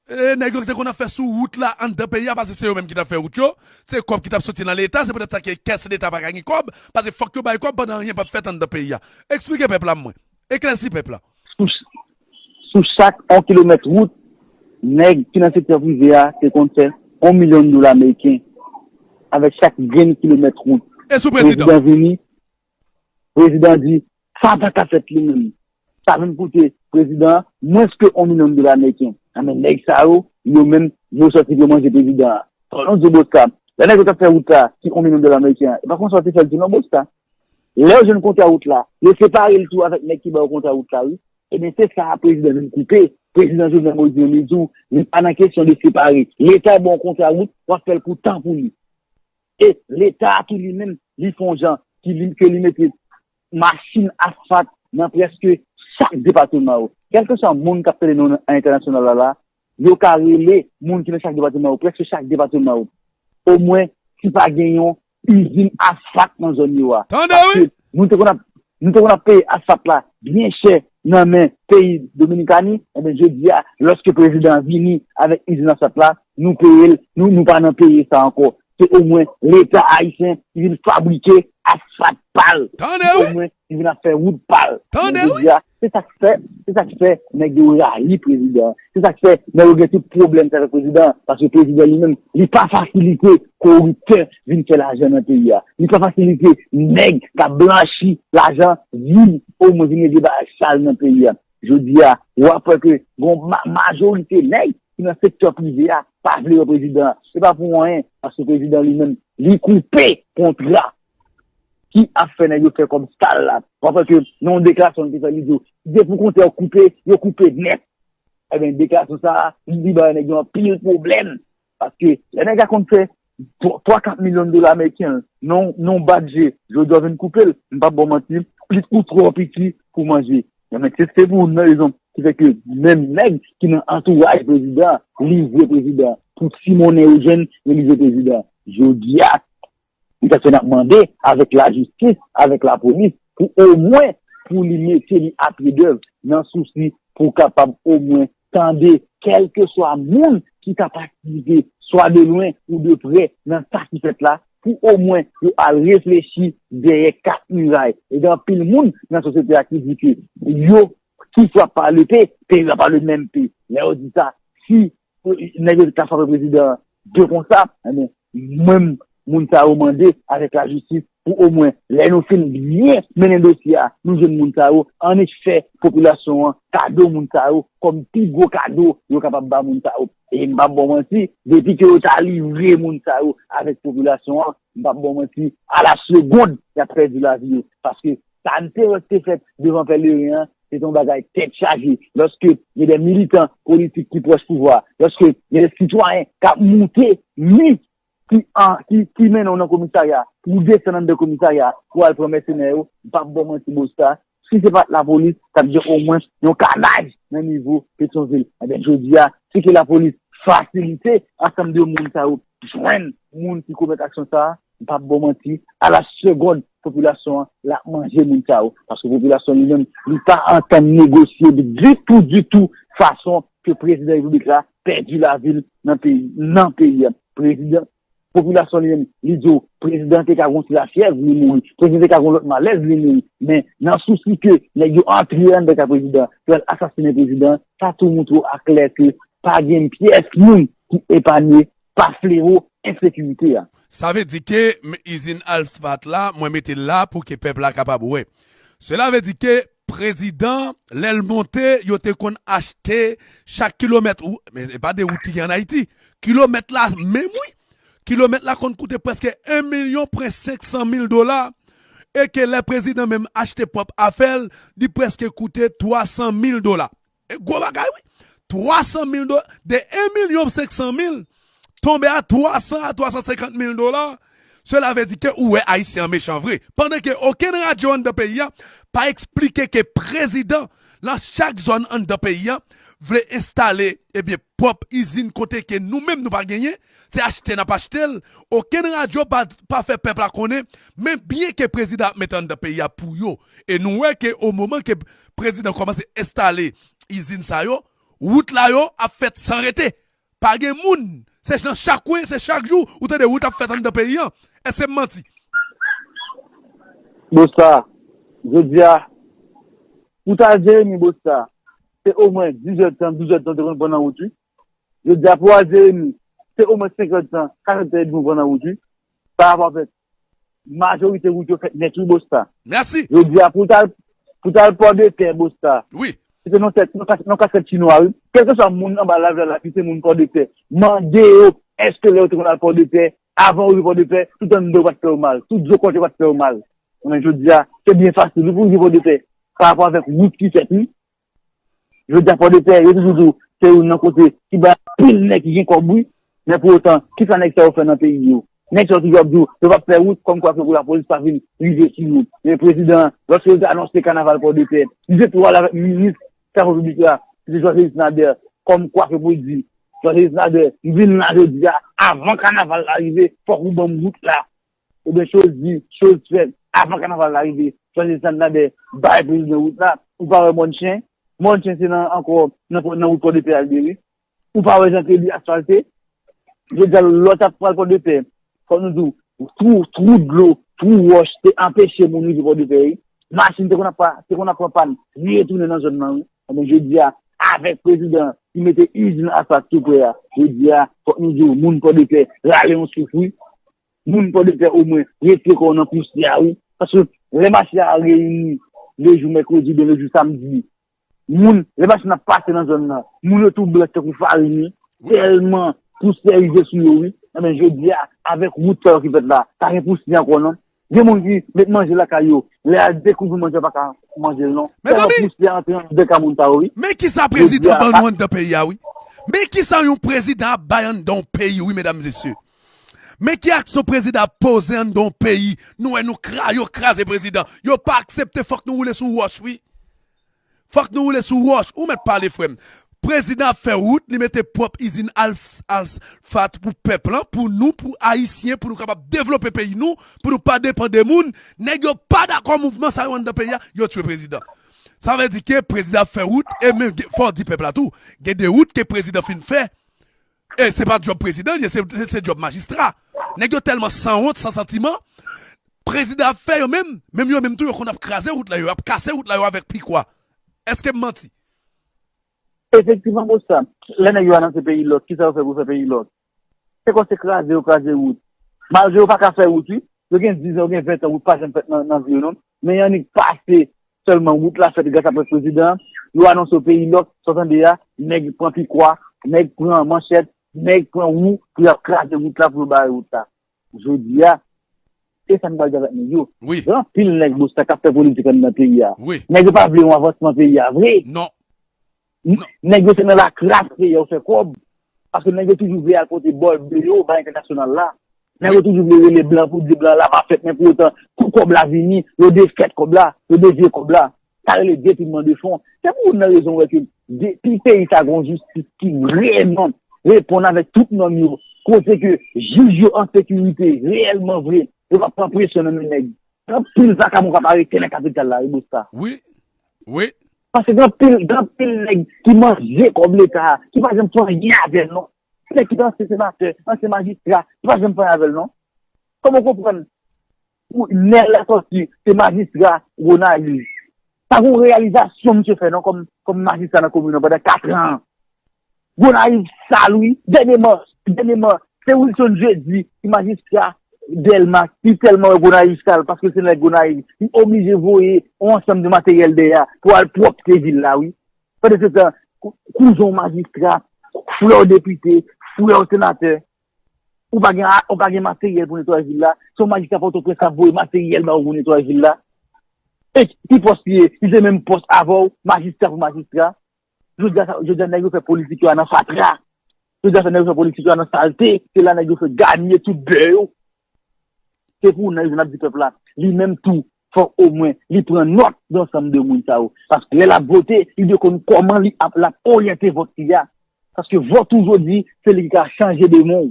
e, nèg yo te konn ap fè sou wout la anndan peyi a, paske se yo menm ki t ap fè wout yo, se kòb ki t ap soti nan Leta, se poutèt sa ke kès Leta pa ka gen kòb, paske fòk yo bay kòb pandan anyen p ap fèt anndan peyi a. Eksplike pèp la mwen. Eklèsi pèp la. Sou, sou chak yon kilomèt wout, nèg ki nan sektè prive a te konn fè yon milyon dola ameriken avèk chak grenn kilomèt wout. E sou prezidan? Prezidan vini, prezidan di, sa pa ka fèt li menm. Sa vin koute prezidan an mwens ke yon milyon dola ameriken. Anben, nèg sa yo, yo menm, yo sòti pou manje prezidan an. Fò nou di Bosta, lè nèg yo t ap fè wout la, ki yon milyon dola ameriken an, e pa konsa yo te fè l di non Bosta. Lè yo jwenn kontra wout la, yo separe l tou avèk nèg ki ba yo kontra wout la, wi. Ebyen, se sa prezidan vin koupe. Prezidan Jovenel Moïse menm li di w, li pa nan kesyon de separe. Leta ba w kontra wout, w ap fè l pou tan pou li. E Leta a tou li menm, li fè yon jan ki li, ke li mete machin asfalt nan prèske chak depatman yo. Kèlkeswa moun k ap tande nou nan entènasyonal la, la, yo ka rele moun ki nan chak depatman yo, prèske chak depatman yo. Omwen, si pa gen yon izin asfalt nan zòn yo a. Tande wi! Paske nou te konn ap, nou te konn ap peye asfalt la byen chè nan men peyi Dominikani, enben, jodi a, lòske prezidan an vini avèk izin asfalt la, nou peye l, nou, nou pa nan peye sa ankò. Se omwen Leta ayisyen ki vin fabrike asfalt pa l. Tande wi! Omwen ki vin ap fè wout pa l. Tande wi! Jodi a, se sa k fè, se sa k fè nèg yo rayi prezidan an. Se sa k fè nèg yo gen tout pwoblèm sa avèk prezidan an. Paske prezidan li menm, li pa fasilite koriptè vin fè lajan nan peyi a. Li pa fasilite nèg k ap blanchi lajan vin omwen vin regle bagay sal nan peyi a. Jodi a, w ap wè ke gon ma, majorite nèg ki nan sektè prive a pa vle wè prezidan an. Se pa pou anyen, paske prezidan li menm, li koupe kontra ki ap fè nèg yo fè kòb sal la. W ap wè ke nan yon deklarasyon li te fè, li di w, depi kontè yo koupe, yo koupe nèt. Ebyen, deklarasyon sa a, li bay nèg yo anpil pwoblèm. Paske lè nèg la konn fè twa, kat milyon dola ameriken nan, nan yon bat je, jodi a w vin koupe l, m p ap ba w manti, li tou twò piti pou manje. Ebyen, se, se pou youn nan rezon ki fè ke menm nèg ki nan antouraj prezidan an, livre prezidan an. Pou ti monnen yo jwenn, yo livre prezidan an. Jodi a, Se sa k fè n ap mande avèk lajistis, avèk lapolis, pou omwen, pou li mete li a pye dèv nan sousi pou kapab omwen tande kèlkeswa moun ki ka patisipe, swa de lwen ou de prè, nan sa ki fèt la, pou omwen yo al reflechi dèyè kat miray. E gen anpil moun nan sosyete a ki di ke yo, ki frape par l'épée, périront par le même pé. Lè yo di sa, si nèg yo ta frape prezidan an de konsa, ebyen, mwen, moun sa yo mande avèk lajistis pou omwen, lè nou fin byen mennen dosye a, nou jwenn moun sa yo, annik fè popilasyon an kado moun sa yo, kòm pi gwo kado yo kapab ba moun sa yo. E m p ap ba w manti, depi ke yo ta livre moun sa yo avèk popilasyon an, m p ap ba w manti, a la segond, y ap pèdi lavi yo. Paske sa n te wè k te fèt devan Pèleren an, se te yon bagay tèt chaje. Lòske gen de militan politik ki pwòch pouvwa, lòske gen de sitwayen k ap moute, mi, ki, an, ki, ki mennen w nan komisarya, pou w desann anndan komisarya, pou w al pran mèsenè yo, m p ap ba w manti, Bosta, si se pa t lapolis, t ap gen omwen yon kanaj nan nivo Petyonvil. Ebyen, jodi a, si ke lapolis fasilite ansanm de moun sa yo jwenn moun ki komèt aksyon sa a, m p ap ba w manti, a la segond, popilasyon an, l ap manje moun sa yo. Paske popilasyon li menm, li pa antann negosye ditou, ditou, fason ke prezidan repiblik la pèdi lavi l nan peyi, nan peyi a. Prezidan, popilasyon li menm, li di w, prezidan te ka gon ti lafyèv, li mouri. Prezidan te ka gon lòt malèz, li mouri. Men, nan sousi ke nèg yo antre anndan kay prezidan, pou y al asasinen prezidan, sa tou montre w aklè ke pa gen pyès moun ki epanye pa flewo ensekirite a. Sa vle di ke m, izin asfalt la, mwen mete l la pou ke pèp la kapab wè. Sela vle di ke prezidan, lè l monte, yo te konn achte chak kilomèt, ou, men e pa de wout ki gen ann Ayiti. Kilomèt la menm, wi. Kilomèt la konn koute prèske en milyon pwen senk san mil dola, e ke lè prezidan menm achte pwòp afè l, li prèske koute twa san mil dola. E gwo bagay, wi. twa san mil dola, de en milyon senk san mil, tonbe a twa san a twa san senkant mil dola, sela vle di ke ou wè Ayisyen an mechan vre. Pandan ke okenn radyo anndan peyi a pa eksplike ke prezidan nan chak zòn anndan peyi a vle enstale, ebyen, pwòp izin kote ke nou menm nou pa genyen, se achte n ap achte l. Okenn radyo pa, pa fè pèp la konnen, men byen ke prezidan ap mete anndan peyi a pou yo. E nou wè ke o moman ke prezidan kòmanse enstale izin sa yo, wout la yo ap fèt san rete. Pa gen moun. Se nan chak kwen, se chak jou, ou tande wout ap fèt anndan peyi an. Èske m manti? Bosta, jodi a, pou ta Jeremi Bosta, se omwen diz èdtan, douz èdtan te konn pran nan wout, wi. Jodi a, pou al Jeremi, se omwen senk èdtan, kat èdtan edmi w pran nan wout, wi. Pa rapò avèk majorite wout yo fèt nèt, wi, Bosta. Mèsi. Jodi a, pou ta, pou ta al Pòdepè, Bosta. Wi. Se te nan tèt, nan kas-, nan kaskèt chinwa, wi. Kèlkeswa moun anba lavi la, ki se moun Pòdepè, mande yo, èske lè yo te konn al Pòdepè, avan yo rive Pòdepè, tout anndan yo pa t fè yo mal, tout zo kòt yo pa t fè yo mal. Men jodi a, se byen fasil, wi, pou rive Pòdepè, pa rapò avèk wout ki fèt, wi. Jodi a, Pòdepè, yo toujou di w, se youn nan kote ki bay anpil nèg ki gen kòb, wi. Men pou otan, kisa nèg sa yo fè nan peyi yo? Nèg sa yo toujou ap di w, yo p ap fè wout, kòmkwa ke pou lapolis pa vin rive sou yo. Men prezidan an, lòske yo te anonse kanaval Pòdepè, li te tou ale avèk minis Travo Piblik la, ki se Georges Nader, kòmkwa ke pou l di, Georges Nader, m vin la jodi a, avan kanaval la rive, fòk ou ban m wout la. Ebyen, choz di, choz fèt, avan kanaval la rive, Georges Nader bay prezidan wout la, ou pa wè Mòn Chen? Mòn Chen se nan, ankò, nan, nan wout Pòdepè a l ye, wi. Ou pa wè jan ke li asfalte? Jodi a, lè w t ap pral Pòdepè, fò nou di w, twou, twou dlo, twou wòch te anpeche moun rive Pòdepè, wi. Machin te konn ap pa, te konn ap pran pàn, li retounen nan zòn nan, wi. Ebyen, jodi a, avèk prezidan ki mete izin asfalt tou prè a, jodi a, fòk nou di w, moun Pòdepè rale yon souf, wi. Moun Pòdepè omwen retire kò w nan pousyè a, wi. Paske lè mache a reyini lejou mèkredi oubyen lejou samdi, moun, lè machin ap pase nan zòn nan, moun yo tou blanch tankou farin, wi. Tèlman pousyè rive sou yo, wi. Enben, jodi a, avèk wout sa yo ki fèt la, pa gen pousyè ankò, non. Gen moun ki met manje lakay yo, lè y al dekouvri manje a pa ka manje l, non. Tèlman pousyè antre anndan kay moun sa yo, wi. Men kisa prezidan ban nou anndan peyi a, wi. Men kisa yon prezidan ap bay anndan yon peyi, wi, medam, mesye. Men ki aksyon prezidan ap poze anndan yon peyi. Nou wè nou kra, yo kraze prezidan. Yo pa aksepte, fòk nou woule sou wòch, wi. Fòk nou woule sou wòch. Ou mèt pale, frè m. Prezidan ap fè wout, li mete pwòp izin alf-, asfalt pou pèp lan, pou nou, pou Ayisyen, pou nou kapab devlope peyi nou, pou nou pa depann de moun. Nèg yo pa dakò mouvman sa yo anndan peyi a, yo tchwe prezidan. Sa vle di ke prezidan ap fè wout, e men gen, fò w di pèp la tou, gen de wout ke prezidan fin fè, e se pa djòb prezidan li ye, se, se, se djòb majistra. Nèg yo tèlman sanwont, san santiman, prezidan ap fè yo menm, menm yo menm tou, yo konn ap kraze wout la, yo ap kase wout la yo avèk pikwa. Èske m manti? Efektivman, Bosta, lè nèg yo anonse peyi lòk, kisa yo fè pou fè peyi lòk? Se kòm se kraze yo kraze wout. Malgre yo pa ka fè wout, wi. Yo gen diz an, yo gen ven an, wout pa janm fèt nan, nan vi yo, non. Men y annik pase sèlman wout la fèt gras avèk prezidan an. Yo anonse yo peyi lòk, sa w tande a, nèg pran pikwa, nèg pran manchèt, nèg pran wou pou y ap kraze wout la, pou yo bare wout la. Jodi a, se sa n pral di avèk nèg yo. Gen anpil nèg Bosta k ap fè politik anndan peyi a. Nèg yo pa vle yon avansman peyi a vre. Nèg yo se nan lakras peyi a yo fè kòb. Paske nèg yo toujou vle al pote bòl ble yo bay entènasyonal la. Nèg yo toujou vle rele blan pou di blan la pa fèt, men pou otan, kou kòb la vini, yo defèt kòb la, yo devye kòb la. Sa rele detounman de fon. Se pou youn nan rezon w wè ke depi peyi sa gen yon jistis ki vrèman reponn avèk tout nòm yo, kote ke jij yo an sekirite reyèlman vre, yo pa pran presyon nan men nèg. Gen anpil vakabon k ap arete nan kapital la, wi, Bosta. Wi. Wi. Paske gen anpil, gen anpil nèg ki manje kòb leta a, ki pa janm fè anyen avè l, non. Nèg ki te ansyen senatè, ansyen majistra, ki pa janm fè anyen avè l, non. Kòman w konprann Nèl Lasòti se majistra Gonayiv? Pa gen yon reyalizasyon misye fè, non, kòm, kòm majistra nan komin nan pandan kat an. Gonayiv sal, wi. Dènyèman, dènyèman, se Wilson Jeudi ki majistra Dèlma, ki tèlman wè Gonayiv sal, paske se nèg Gonayiv. Li oblije voye yon ansanm de materyèl dèyè pou al pwòpte vil la, wi. Pandan se tan, kou-, kouzen w majistra, frè w depite, frè w senatè, ou pa gen, ou pa gen materyèl pou netwayaj vil la. Se yon majistra Pòtoprens k ap voye materyèl ba ou pou netwayaj vil la. E ki pòs li ye? Li se menm pòs avè w, majistra pou majistra. Jodi a, jodi a nèg yo fè politik yo a nan fatra. Jodi a, nèg yo fè politik yo a nan salte. Se la nèg yo fè ganye tout bè yo. Se pou nèg yo ap di pèp la, li menm tou, fòk omwen li pran nòt de ansanm de moun sa yo. Paske lè l ap vote, li dwe konn kòman li ap, l ap oryante vòt li a. Paske vòt ou jodi, se li ki ka chanje demen w.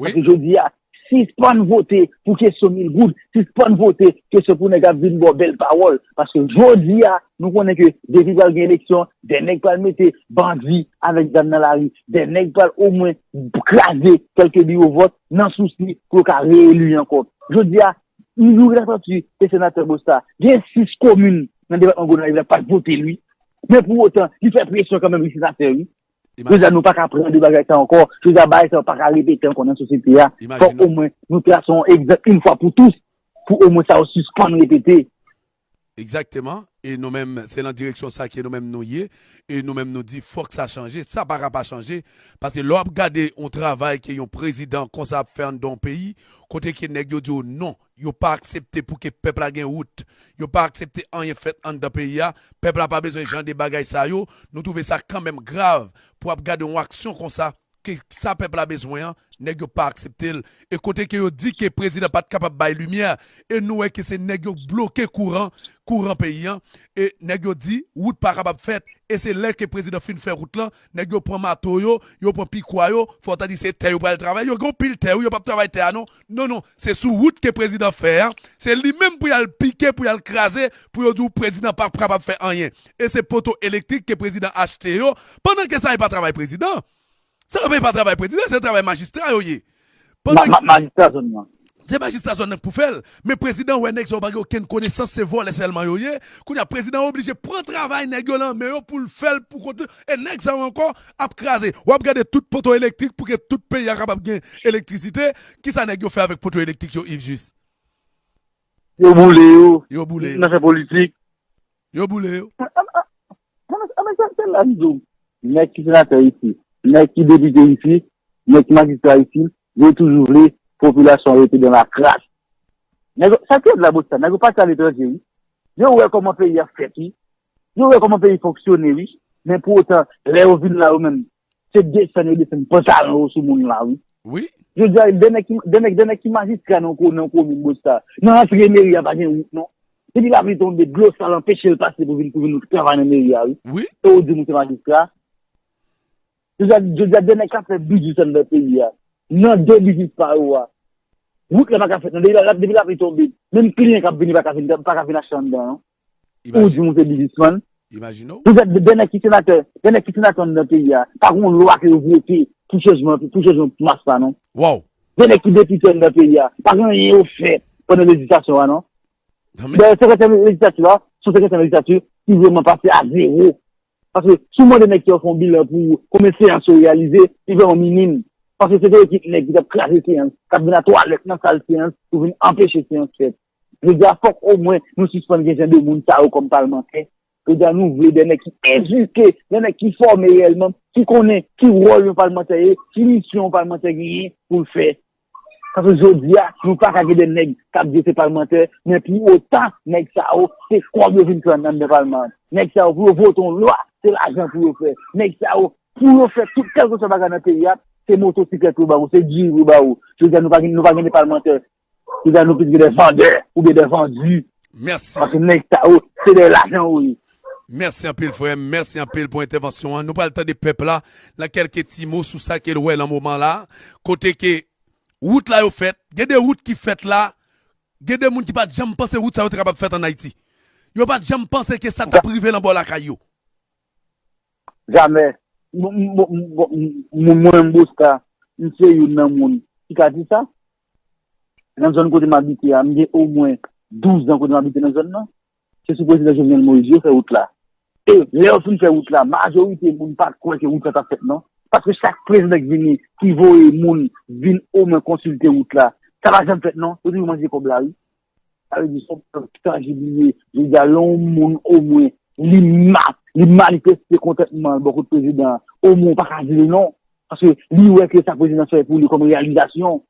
Paske jodi a, sispann vote pou kesyon mil goud, sispann vote kesyon pou nèg ap vin ba w bèl pawòl. Paske jodi a, nou konnen ke depi pral gen eleksyon, dè nèg pral mete bandi avèk zam nan lari, dè nèg pral omwen kraze kèlke biwo vòt nan sousi pou yo ka reyeli ankò. Jodi a, Youri Latortue se senatè Bosta. Gen sis komin nan depatman Gonayiv la pa t vote l, wi. Men pou otan, li fè presyon kanmenm, li senatè, wi. Jodi a, nou pa ka pran de bagay sa ankò. Jodi a, bagay sa yo pa ka repete ankò nan sosyete a. Fòk omwen nou trase yon egzanp yon fwa pou tout, pou omwen sa yo sispann repete. Egzakteman. E nou menm, se nan direksyon sa ke nou menm nou ye. E nou menm nou di fòk sa chanje. Sa pa ka pa chanje. Paske lè w ap gade yon travay ke yon prezidan konsa ap fè anndan yon peyi, kote ke nèg yo di w non, yo pa aksepte pou ke pèp la gen wout, yo pa aksepte anyen fèt anndan peyi a, pèp la pa bezwen jan de bagay sa yo, nou twouve sa kanmenm grav pou ap gade yon aksyon konsa ke sa pèp la bezwen an, nèg yo pa aksepte l. E kote ke yo di ke prezidan pa t kapab bay limyè, e nou wè ke se nèg yo bloke kouran, kouran peyi an, e nèg yo di wout pa kapab fèt, e se lè ke prezidan fin fè wout lan, nèg yo pran mato yo, yo pran pikwa yo, fò w ta di se tè yo pral travay, yo gen yon pil tè wi, yo p ap travay tè a non, non non, se sou wout ke prezidan fè a, se li menm pou y al pike, pou y al kraze, pou yo di w prezidan p ap kapab fè anyen, e se poto elektrik ke prezidan achte yo, pandan ke sa e pa travay prezidan. Sa yo pa travay prezidan, se travay majistra yo ye. Pandan... Majistra zòn nan. Se majistra zòn nan k pou fè l. Men prezidan wè nèg sa yo pa gen okenn konesans, se vòlè sèlman yo ye. Kounye a prezidan oblije pran travay nèg yo nan men yo pou l fè l pou kont li. E nèg sa yo ankò ap kraze. W ap gade tout poto elektrik pou ke tout peyi a kapab gen elektrisite. Kisa nèg yo fè avèk poto elektrik yo, Yves Juste? Yo boule yo. Yo boule yo. Nan fè politik. Yo boule yo. Anben se la m di w, nèg ki senatè isit, nèg ki depite isit, nèg ki majistra isit, yo toujou vle popilasyon an rete dan lakras. Nèg yo, sa ki ap la bòt sa, nèg yo pati aletranje wi. Yo wè kòman peyi a fèt wi. Yo wè kòman peyi fonksyone wi. Men pou otan, lè yo vin la yo menm, se desann yo desann pantalon yo sou moun la wi. Wi. Jodi a, de nèg ki, de nèg, de nèg ki majistra nan ko-, nan komin Bosta. Nan antre meri a pa gen wout non. Depi lapli tonbe, dlo sal anpeche l pase pou vin, pou vin travay nan meri a wi. Wi. E ou di m ou se majistra. Jodi a, jodi a, de nèg k ap fè biznis anndan peyi a. Nan de biznis pa yo a. Wout la pa ka fèt non. Depi la, depi lapli tonbe, menm kliyan k ap vini pa ka vin, pa ka vin achte anndan non. Ou di m ou se biznismann. Imajine w. Jodi a, de, de nèg ki senatè, de nèg ki senatè anndan peyi a, pa gen yon lwa ke yo vote pou chanjman, pou chanjman mas la non. Waw. De nèg ki depite anndan peyi a, pa gen anyen yo fè pandan lejislasyon an non. Dayè senkantyèm lejislati a, se yon senkantyèm lejislati ki vrèman pase a zewo. Paske si w mande nèg sa yo fè yon bilan pou konbyen seyans yo reyalize, li vrèman minim. Paske se te ekip nèg ki t ap kraze seyans, k ap vin a twalèt nan sal seyans pou vin anpeche seyans fèt. Jodi a, fòk omwen nou sispann gen jan de moun sa yo kòm palmantè. Jodi a, nou vle de nèg ki edike, de nèg ki fòme reyèlman, ki konnen ki wòl yon palmantè ye, ki misyon yon palmantè genyen pou l fè. Paske jodi a, nou pa ka gen de nèg k ap di yo se palmantè, men pou otan, nèg sa yo, se kòb yo vin pran anndan palman an. Nèg sa yo, pou yo vote yon lwa, se lajan pou yo fè. Nèg sa yo, pou yo fè tout kèlkeswa bagay nan peyi a, se motosiklèt yo ba ou, se diri yo ba ou. Jodi a, nou pa gen, nou pa gen de palmantè. Jodi a, nou plis gen de vandè oubyen de vandi. Mèsi. Paske nèg sa yo, se de lajan yo ye. Mèsi anpil, frè m. Mèsi anpil pou entèvansyon an. Nou pral tande pèp la nan kèlke ti mo sou sa ke l wè nan moman la. Kote ke wout la yo fèt. Gen de wout ki fèt la. Gen de moun ki pa t janm panse wout sa yo te kapab fèt ann Ayiti. Yo pa t janm panse ke sa t ap rive nan bò lakay yo. Jamè. Mwen, mwen, mwen, mwen, mwen, Bosta, m se youn nan moun ki ka di sa. Nan zòn kote m abite a, m gen omwen douz zan kote m abite nan zòn nan. Se sou prezidan Jovenel Moïse yo fè wout la. E lè yo fin fè wout la, majorite moun pa t kwè ke wout la t ap fèt non. Paske chak prezidan ki vini, ki voye moun vin omwen konsilte wout la, sa pa janm fèt non. Yo toujou manje kòb la wi. Sa vle di se yon pèp tanjib li ye. Jodi a lè yon moun omwen li ma, li manifeste kontantman l bò kot prezidan an, omwen ou pa ka di l non. Paske li wè ke sa prezidan an fè pou li kòm reyalizasyon.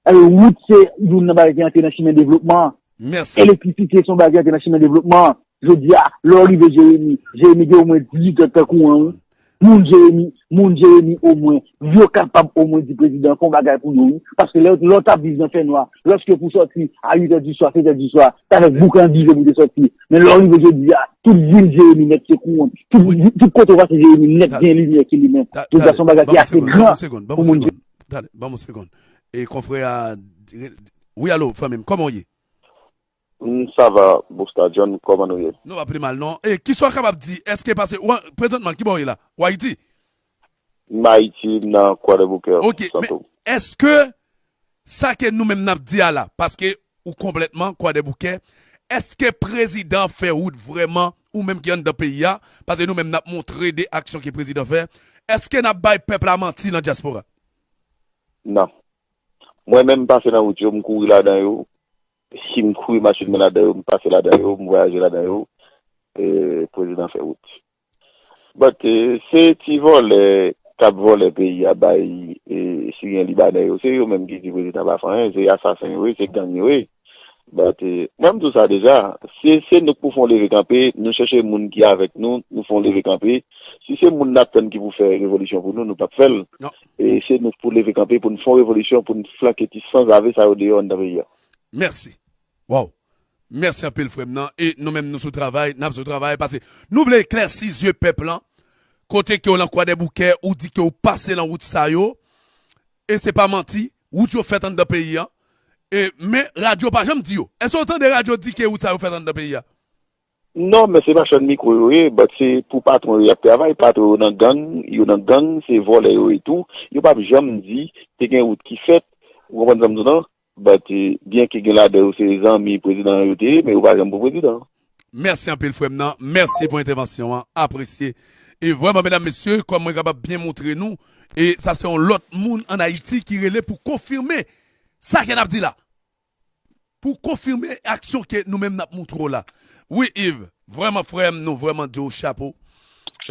Alò, wout se youn nan bagay ki antre nan chimen devlopman an. Mèsi. Elektrisite se yon bagay ki antre nan chimen devlopman an. Jodi a, lè w rive Jeremi, Jeremi gen omwen dizuit an tankou an, wi. Moun Jeremi, moun Jeremi omwen, yo kapab omwen di prezidan fè yon bagay pou yo, wi. Paske lè, lè w t ap viv nan fènwa, lòske pou sòti a uit è di swa, sèt è di swa, t avèk boukan dife pou te sòti. Men lè w rive jodi a, tout vil Jeremi nèt se kouwont. Tout, tout kote w pase Jeremi nèt gen limyè ki limen. Jodi a se yon bagay ki ase gran pou moun. Talè, ban m yon segonn. E konfrè a, wi, alo, fanmi m, kòman w ye? M, sa va, Busta John, kòman nou ye? Nou pa pi mal, non. E kisa w kapab di? Èske, paske, prezantman, ki bò w ye la? Ou Ayiti? M Ayiti, m nan Kwadèboukè. Ok, men èske sa ke nou menm n ap di a la, paske ou konplètman Kwadèboukè, èske prezidan fè wout vrèman, ou menm ki anndan peyi a, paske nou menm n ap montre de aksyon ke prezidan fè, èske n ap bay pèp la manti nan dyaspora? Non. Mwen menm, m pase nan wout yo, m kouri ladan yo. Si m kouri machin mwen ladan yo, m pase ladan yo, m vwayaje ladan yo, e, prezidan fè wout. But, e, se ti vòlè k ap vòlè peyi a bay, e, Siryen Libanè yo, se yo menm ki di prezidan pa fè anyen, se asasen yo ye, se gang yo ye. But, e, mwen m di w sa deja, se, se nou k pou fè yon leve kanpe, nou chèche moun ki avèk nou, nou fè yon leve kanpe. Si se moun n ap tann ki pou fè revolisyon pou nou, nou p ap fè l. E se nou k pou leve kanpe pou n fè yon revolisyon, pou n flanke ti sanzave sa yo deyò anndan peyi a. Mèsi. Waw. Mèsi anpil frè m nan. E nou menm nou sou travay, n ap sou travay. Paske nou vle eklèsi zye pèp lan. Kote ke w lan Kwadèboukè, ou di ke w pase lan wout sa yo. E se pa manti, wout yo fèt anndan peyi an. E, men radyo pa janm di yo. Èske w tande radyo di ke wout sa yo fèt anndan peyi a? Non, men se machann mikwo yo ye, but se pou patwon yo y ap travay, patwon yo nan gang, yo nan gang, se vòlè yo ye tou, yo p ap janm di te gen wout ki fèt, ou konprann sa m di w lan? But, byenke gen ladan yo se zanmi prezidan an yo te ye, men yo pa janm pou prezidan an. Mèsi anpil frè m nan, mèsi pou entèvansyon an, apresye. E vrèman medam mesye, kòm mwen kapab byen montre nou, e sa se yon lòt moun ann Ayiti ki rele pou konfime sa ke n ap di la. Pou konfime aksyon ke nou menm n ap montre w la. Wi Yves, vrèman frè m, nou vrèman di w chapo.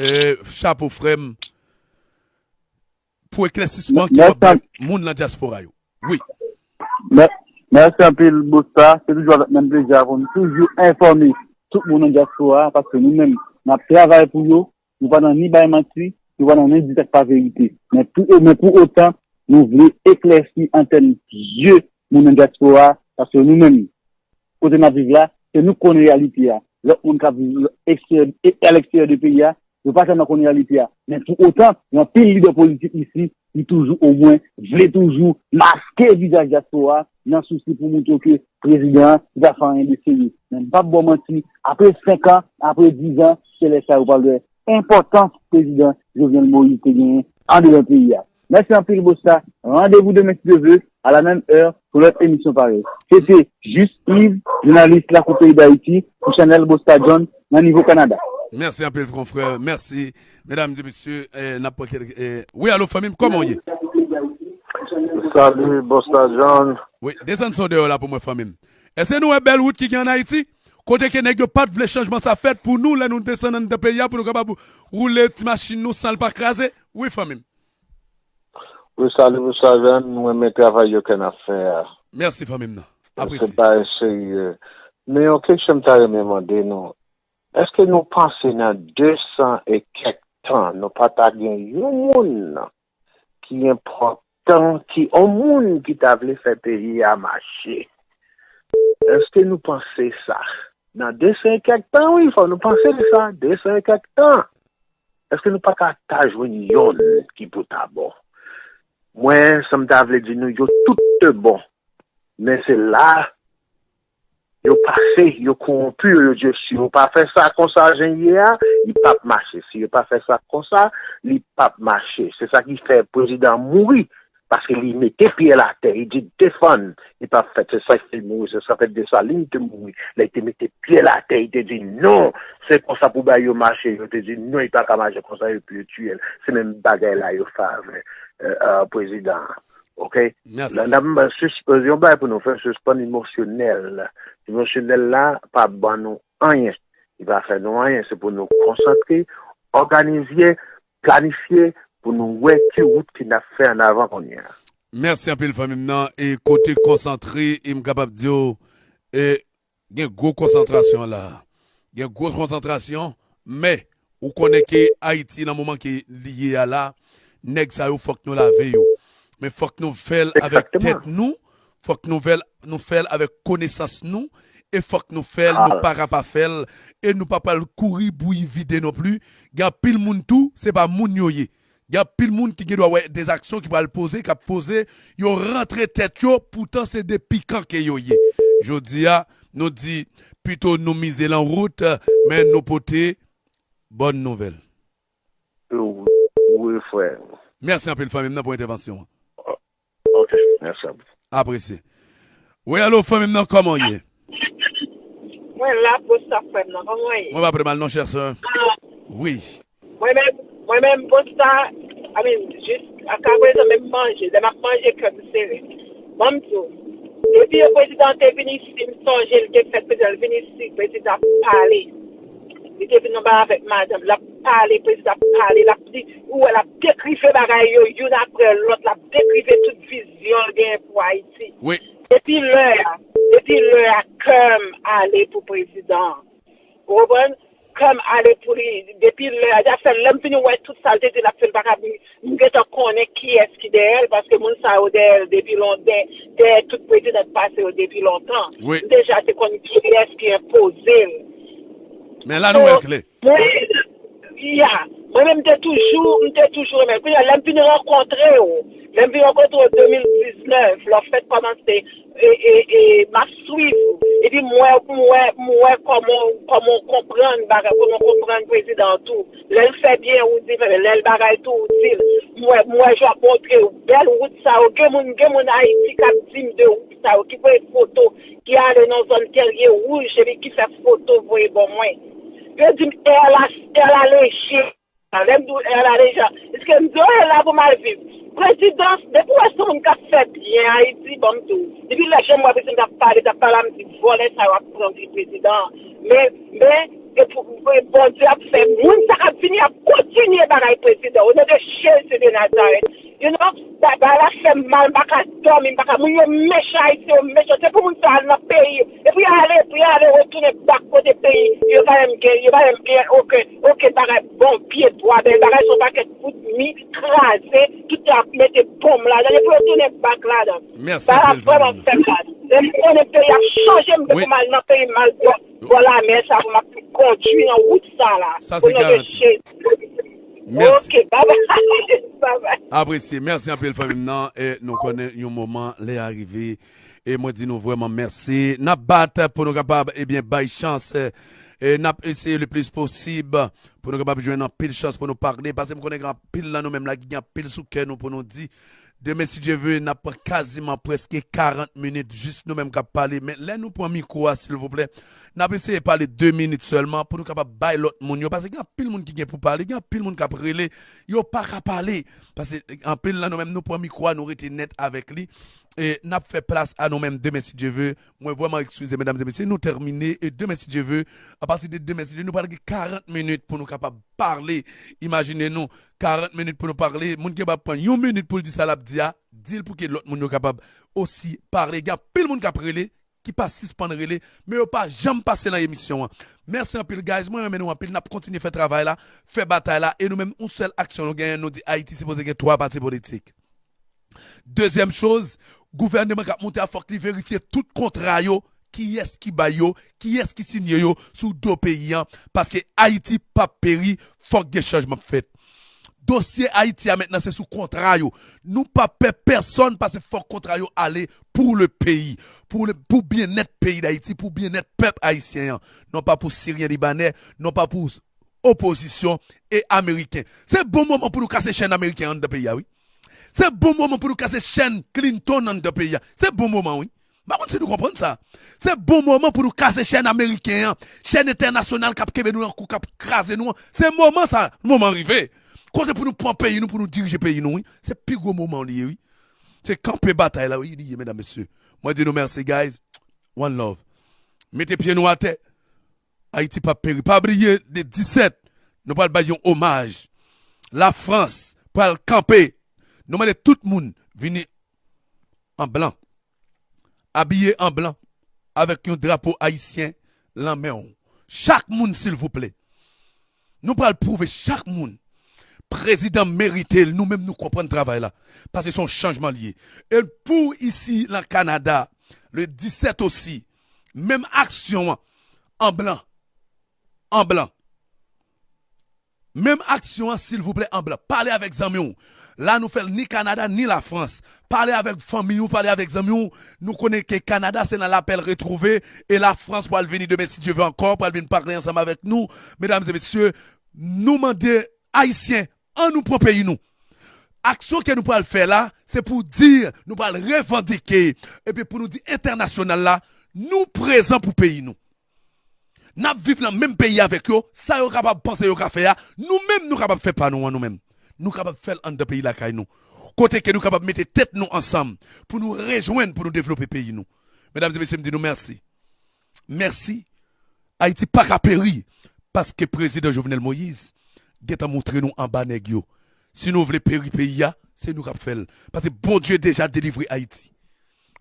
E, chapo frè m. Pou eklèsisman ki w ap bay moun nan dyaspora yo. Wi. Mèsi anpil Busta, se toujou avèk menm plezi a pou nou toujou enfòme tout moun nan dyaspora a, paske nou menm n ap travay pou yo, nou pa nan ni bay manti, nou pa nan ni di sa k pa verite. Men pou, men pou otan, nou vle eklèsi antèn zye moun nan dyaspora a, paske nou menm, kote n ap viv la, se nou k konn reyalite a. Lòt moun k ap viv eksteryè, e, aleksteryè de peyi a, yo pa tèlman konn reyalite a. Men pou otan, gen anpil lidè politik isi ki toujou, omwen, vle toujou maske vizaj dyaspora a nan sousi pou montre ke prezidan an li pa fè anyen de serye. Men m p ap ba w manti, apre senk an, apre diz an, se lè sa yo pral wè enpòtans prezidan Jovenel Moïse te genyen andedan peyi a. Mèsi anpil Busta. Randevou demen si Dye vle, a la menm è, pou lòt emisyon parèy. Se te Jis Yves, jounalis Lakou Peyi Dayiti, pou chanèl Busta John nan nivo Kanada. Mèsi anpil konfrè. Mèsi. Medam e mesye, eh, n ap pran kèk, eh, wi, alo fanmi m, kòman w ye? Salut Busta John. Wi, desann son deyò la pou mwen fanmi m. Èske nou wè bèl wout ki gen ann Ayiti? Kote ke nèg yo pa t vle chanjman sa fèt pou nou lè nou desann anndan peyi a pou nou kapab woule ti machin nou san l pa kraze? Wi fanmi m. Wi, salut Busta John, nou renmen travay yo ke n ap fè a. Mèsi fanmi m nan. Apresye. Se bagay serye. Men yon keksyon m ta renmen mande nou. Èske nou panse nan de san e kèk tan nou pa ta gen yon moun ki enpòtan, ki yon moun ki ta vle fè peyi a mache? Èske nou panse sa? Nan de san e kèk tan, wi, fò nou panse de sa, de san e kèk tan. Èske nou pa ka ta jwenn yonn ki pou ta bon? Mwen, sa m ta vle di nou, yo tout te bon. Men se la, yo pase, yo kowonpi yo, yo di yo, si yo pa fè sa konsa jan l ye a, li p ap mache. Si yo pa fè sa konsa, li p ap mache. Se sa ki fè prezidan an mouri, paske li mete pye l atè, li di defann, li p ap fèt. Se sa k fè l mouri, se sa k fè Desalin te mouri. Lè li te mete pye l atè, li te di non, se konsa pou bagay yo mache. Yo te di non, li pa ka mache konsa, epi yo tiye l. Se menm bagay la yo fè avè, euh, euh, prezidan an. Ok? Mèsi. N ap, n ap sispann, yon bagay pou nou fè, sispann emosyonèl. Emosyonèl la pa ban nou anyen. Li pa fè nou anyen. Se pou nou konsantre, òganize, planifye, pou nou wè ki wout ki n ap fè annavan kounye a. Mèsi anpil fanmi m nan. E kote konsantre, e m kapab di w, e gen gwo konsantrasyon la. Gen gwo konsantrasyon, men ou konnen ke Ayiti nan moman ke li ye a la, nèg sa yo fòk nou lave yo. Men fòk nou fè l avèk tèt nou, fòk nou fè l, nou fè l avèk konesans nou, e fòk nou fè l, nou pa ka pa fè l, e nou pa pral kouri bouyi vide non pli. Gen anpil moun tou, se pa moun yo ye. Gen anpil moun ki gen dwa wè de aksyon ki pral poze, k ap poze, yo rantre tèt yo, poutan se de pikan ke yo ye. Jodi a, nou di, pito nou mize lan wout, men nou pote bòn nouvèl. Wi, frè. Mèsi anpil, fanmi m nan, pou entèvansyon an. Ok, mèsi anpil. Apresye. Wi, alo, fanmi m nan, kòman w ye? Mwen la, Posta, frè m nan, kòman w ye? Mwen pa pre mal non, chè sè. Wi. Mwen menm, mwen menm, Posta, I mean, jis, aka prezan menm manje, lè m ap manje, kè m sere. Ban m di w, depi yo prezidan te vin isi, m sonje l te fèt, prezidan vin isi, prezidan ap pale. Li te vin anba avèk madanm, l ap pale, prezidan ap pale, l ap di, ou wè, l ap dekrive bagay yo, youn apre lòt, l ap dekrive tout vizyon l genyen pou Ayiti. Depi lè a, depi lè a, kè m ale pou prezidan an. Ou konprann? Kè m ale pou li, depi lè a, dayè lè m vin wè tout sa l te di l ap fè, l pa ka, m gentan konnen kiyès ki dèyè l, paske moun sa yo dèyè l depi lon, dèyè, dèyè tout prezidan k pase yo depi lontan. M deja te konn kiyès ki enpoze l. Men la nou wè l klè. Mwen, ya, mwen menm m te toujou, m te toujou renmen l. Kounye a, lè m vin rankontre w, lè m vin rankontre w de mil diznèf, lè w fèk kòmanse, e, e, e, m ap swiv ou. Epi m wè, m wè, m wè kòman, kòman w konprann bagay, kòman w konprann prezidan an tou. Lè l fè byen, ou di l fè byen, lè l bagay tou, ou di l. M wè, m wè jan w ap montre w bèl wout sa yo. Gen moun, gen moun Ayiti k ap di m de wout sa yo, ki voye foto, ki ale nan zòn kè l ye wouj, epi ki fè foto voye ban mwen. Yo di m, è la, è la leje. Lè m di w, è la leje, èske m di w, è la pou m al viv? Prezidans, depi w wè se yon moun k ap fè byen Ayiti, ban m di w. Depi lè jan m wè prezidan t ap pale, t ap pale a, m di, vòlè sa yo ap pran vi prezidan an. Men, men, e pou, e Bondye ap fè moun sa k ap vini ap kontinye bagay prezidan. O non de Jezi de Nazarèt. You know, bagay la fè m mal, m pa ka dòmi, m pa ka, moun yo mechan, Ayisyen yo mechan. Se pou moun sa al nan peyi, epi y ale, epi y ale retounen bak kote peyi, yo pa menm gen, yo pa menm gen okenn, okenn bagay bon, pye bwa, bèl bagay, se yon pakèt fout mi, kraze, tout tan ap mete bonm ladan, epi yo tounen bak ladan. Bagay la vrèman fè m mal. Lè m konnen peyi ap chanje, m te pou m al nan peyi m al bò, bò lamè sa, pou m ap kondui nan wout sa la. O non de Jezi. Mèsi. Ok, babay. Babay. Apresye. Mèsi anpil, fanmi m nan. E nou konnen yon moman, lè a rive. E mwen di nou vrèman mèsi. N ap bat pou nou kapab, ebyen, bay chans. E n ap eseye le plis posib pou nou kapab jwenn anpil chans pou nou pale. Paske m konnen gen anpil nan nou menm la ki gen anpil sou kè nou pou nou di. Demen, si Dye ve, n ap pran kaziman prèske karant minit, jis nou menm k ap pale. Men lè nou pran mikwo a, silvouplè, n ap eseye pale de minit sèlman pou nou kapab bay lòt moun yo. Paske gen anpil moun ki gen pou pale, gen anpil moun k ap rele, yo pa ka pale. Paske anpil nan nou menm, nou pran mikwo a, nou rete nèt avèk li. E n ap fè plas a nou menm demen, si Dye ve. Mwen vrèman eskize, medam e mesye, nou tèmine. E demen, si Dye ve, apati de demen, si Dye ve, nou pral gen karant minit pou nou kapab pale. Imajine nou, karant minit pou nou pale. Moun ki pa pran yon minit pou l di sa l ap di a, di l pou ke lòt moun yo kapab osi pale. Gen anpil moun k ap rele, ki pa sispann rele, men yo pa janm pase nan emisyon an. Mèsi anpil, guys. Mwen renmen nou anpil. N ap kontinye fè travay la, fè batay la. E nou menm, yon sèl aksyon nou genyen, nou di Ayiti sipoze gen twa pati politik. Dezyèm choz, gouvèneman k ap monte a, fòk li verifye tout kontra yo, kiyès ki bay yo, kiyès ki sinye yo sou do peyi an, paske Ayiti p ap peri, fòk gen chanjman k fèt. Dosye Ayiti a mentnan se sou kontra yo. Nou p ap pè pèsonn, paske fòk kontra yo ale pou le peyi, pou le, pou byennèt peyi Dayiti, pou byennèt pèp ayisyen an, non pa pou Siryen, Libanè, non pa pou opozisyon e Ameriken. Se bon moman pou nou kase chèn Ameriken anndan peyi a, wi. Se bon moman pou nou kase chèn Clinton anndan peyi a. Se bon moman, wi. M pa konn si nou konprann sa. Se bon moman pou nou kase chèn Ameriken an, chèn entènasyonal k ap kenbe nou nan kou, k ap kraze nou an. Se moman sa, moman rive. Kote pou nou pran peyi nou, pou nou dirije peyi nou, wi. Se pi gwo moman li ye, wi. Se kanpe batay la, wi, li ye, medam, mesye. Mwen di nou mèsi, guys. One love. Mete pye nou atè. Ayiti p ap peri. Pa bliye, de disèt, nou pral bay yon omaj. Lafrans pral kanpe. Nou mande tout moun vini an blan, abiye an blan, avèk yon drapo ayisyen lan men w. Chak moun, silvouplè. Nou pral pwouve chak moun. Prezidan merite l, nou menm nou konprann travay la. Paske se yon chanjman li ye. E pou isi, nan Kanada, le disèt osi, menm aksyon an, an blan. An blan. Menm aksyon an, silvouplè, an blan. Pale avèk zanmi w. La, nou fè l ni Kanada, ni Lafrans. Pale avèk fanmi w, pale avèk zanmi w. Nou konnen ke Kanada, se nan lapèl retwouve. E Lafrans pral vini demen, si Dye vle ankò, pral vin pale ansanm avèk nou. Medam e mesye, nou mande Ayisyen, ann nou pran peyi nou. Aksyon ke nou pral fè la, se pou di, nou pral revandike, epi pou nou di entènasyonal la, nou prezan pou peyi nou. N ap viv nan menm peyi avèk yo, sa yo kapab panse yo ka fè a, nou menm nou kapab fè pa nou an nou menm. Nou kapab fè l anndan peyi lakay nou. Kote ke nou kapab mete tèt nou ansanm pou nou rejwenn, pou nou devlope peyi nou. Medam e mesye, m di nou mèsi. Mèsi. Ayiti pa ka peri paske prezidan Jovenel Moïse gentan montre nou anba nèg yo. Si nou vle peri peyi a, se nou k ap fè l. Paske Bondye deja delivre Ayiti.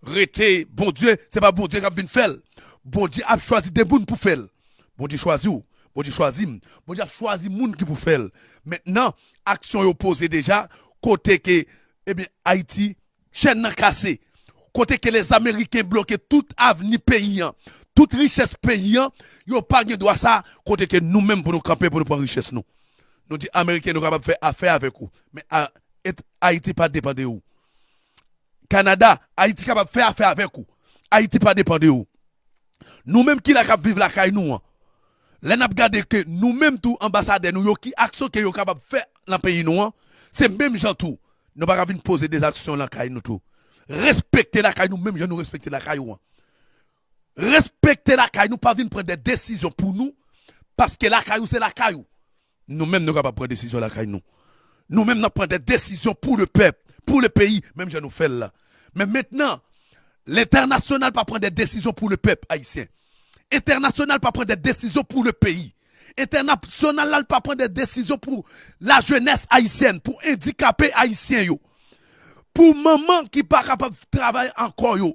Rete, Bondye, se pa Bondye k ap vin fè l. Bondye ap chwazi de moun pou fè l. Bondye chwazi w, Bondye chwazi m, Bondye ap chwazi moun ki pou fè l. Mentnan, aksyon yo poze deja, kote ke, ebyen, Ayiti, chèn nan kase. Kote ke lèzameriken bloke tout avni peyi an, tout richès peyi an, yo pa gen dwa sa, kote ke nou menm pou nou kanpe, pou nou pran richès nou. Nou di, Ameriken, nou kapab fè afè avèk ou, men a, et, Ayiti pa depann de ou. Kanada, Ayiti kapab fè afè avèk ou. Ayiti pa depann de ou. Nou menm ki la k ap viv lakay nou an, lè n ap gade ke nou menm tou anbasadè nou yo, ki aksyon ke yo kapab fè nan peyi nou an, se menm jan tou. Nou pa ka vin poze de aksyon lakay nou tou. Respekte lakay nou menm jan nou respekte lakay ou an. Respekte lakay nou, pa vin pran de desizyon pou nou, paske lakay ou se lakay ou. Nou menm nou kapab pran desizyon lakay nou. Nou menm n ap pran de desizyon pou le pèp, pou le peyi, menm jan nou fè l la. Men mentnan, lentènasyonal pa pran de desizyon pou le pèp ayisyen. Entènasyonal pa pran de desizyon pou le peyi. Entènasyonal la pa pran de desizyon pou lajenès ayisyèn, pou andikape ayisyen yo, pou manman ki pa kapab travay ankò yo,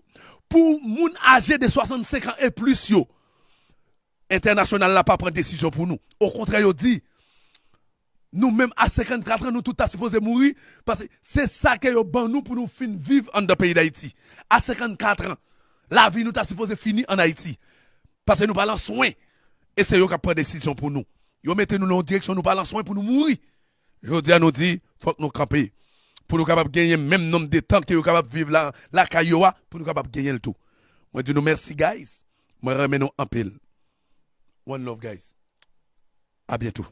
pou moun aje de swasannsenk an e plis yo. Entènasyonal la pa pran desizyon pou nou. Okontrè, yo di, nou menm a senkannkat an, nou tout ta sipoze mouri, paske se sa ke yo ban nou pou nou fin viv anndan peyi Dayiti. A senkannkat an, lavi nou ta sipoze fini ann Ayiti. Paske nou pa lan swen. E se yo k ap pran desizyon pou nou. Yo mete nou nan yon direksyon, nou pa lan swen pou nou mouri. Jodi a, nou di, fòk nou kanpe. Pou nou kapab genyen menm nonb de tan ke yo kapab viv la, lakay yo a, pou nou kapab genyen l tou. Mwen di nou mèsi, guys. Mwen renmen nou anpil. One love, guys. A byento.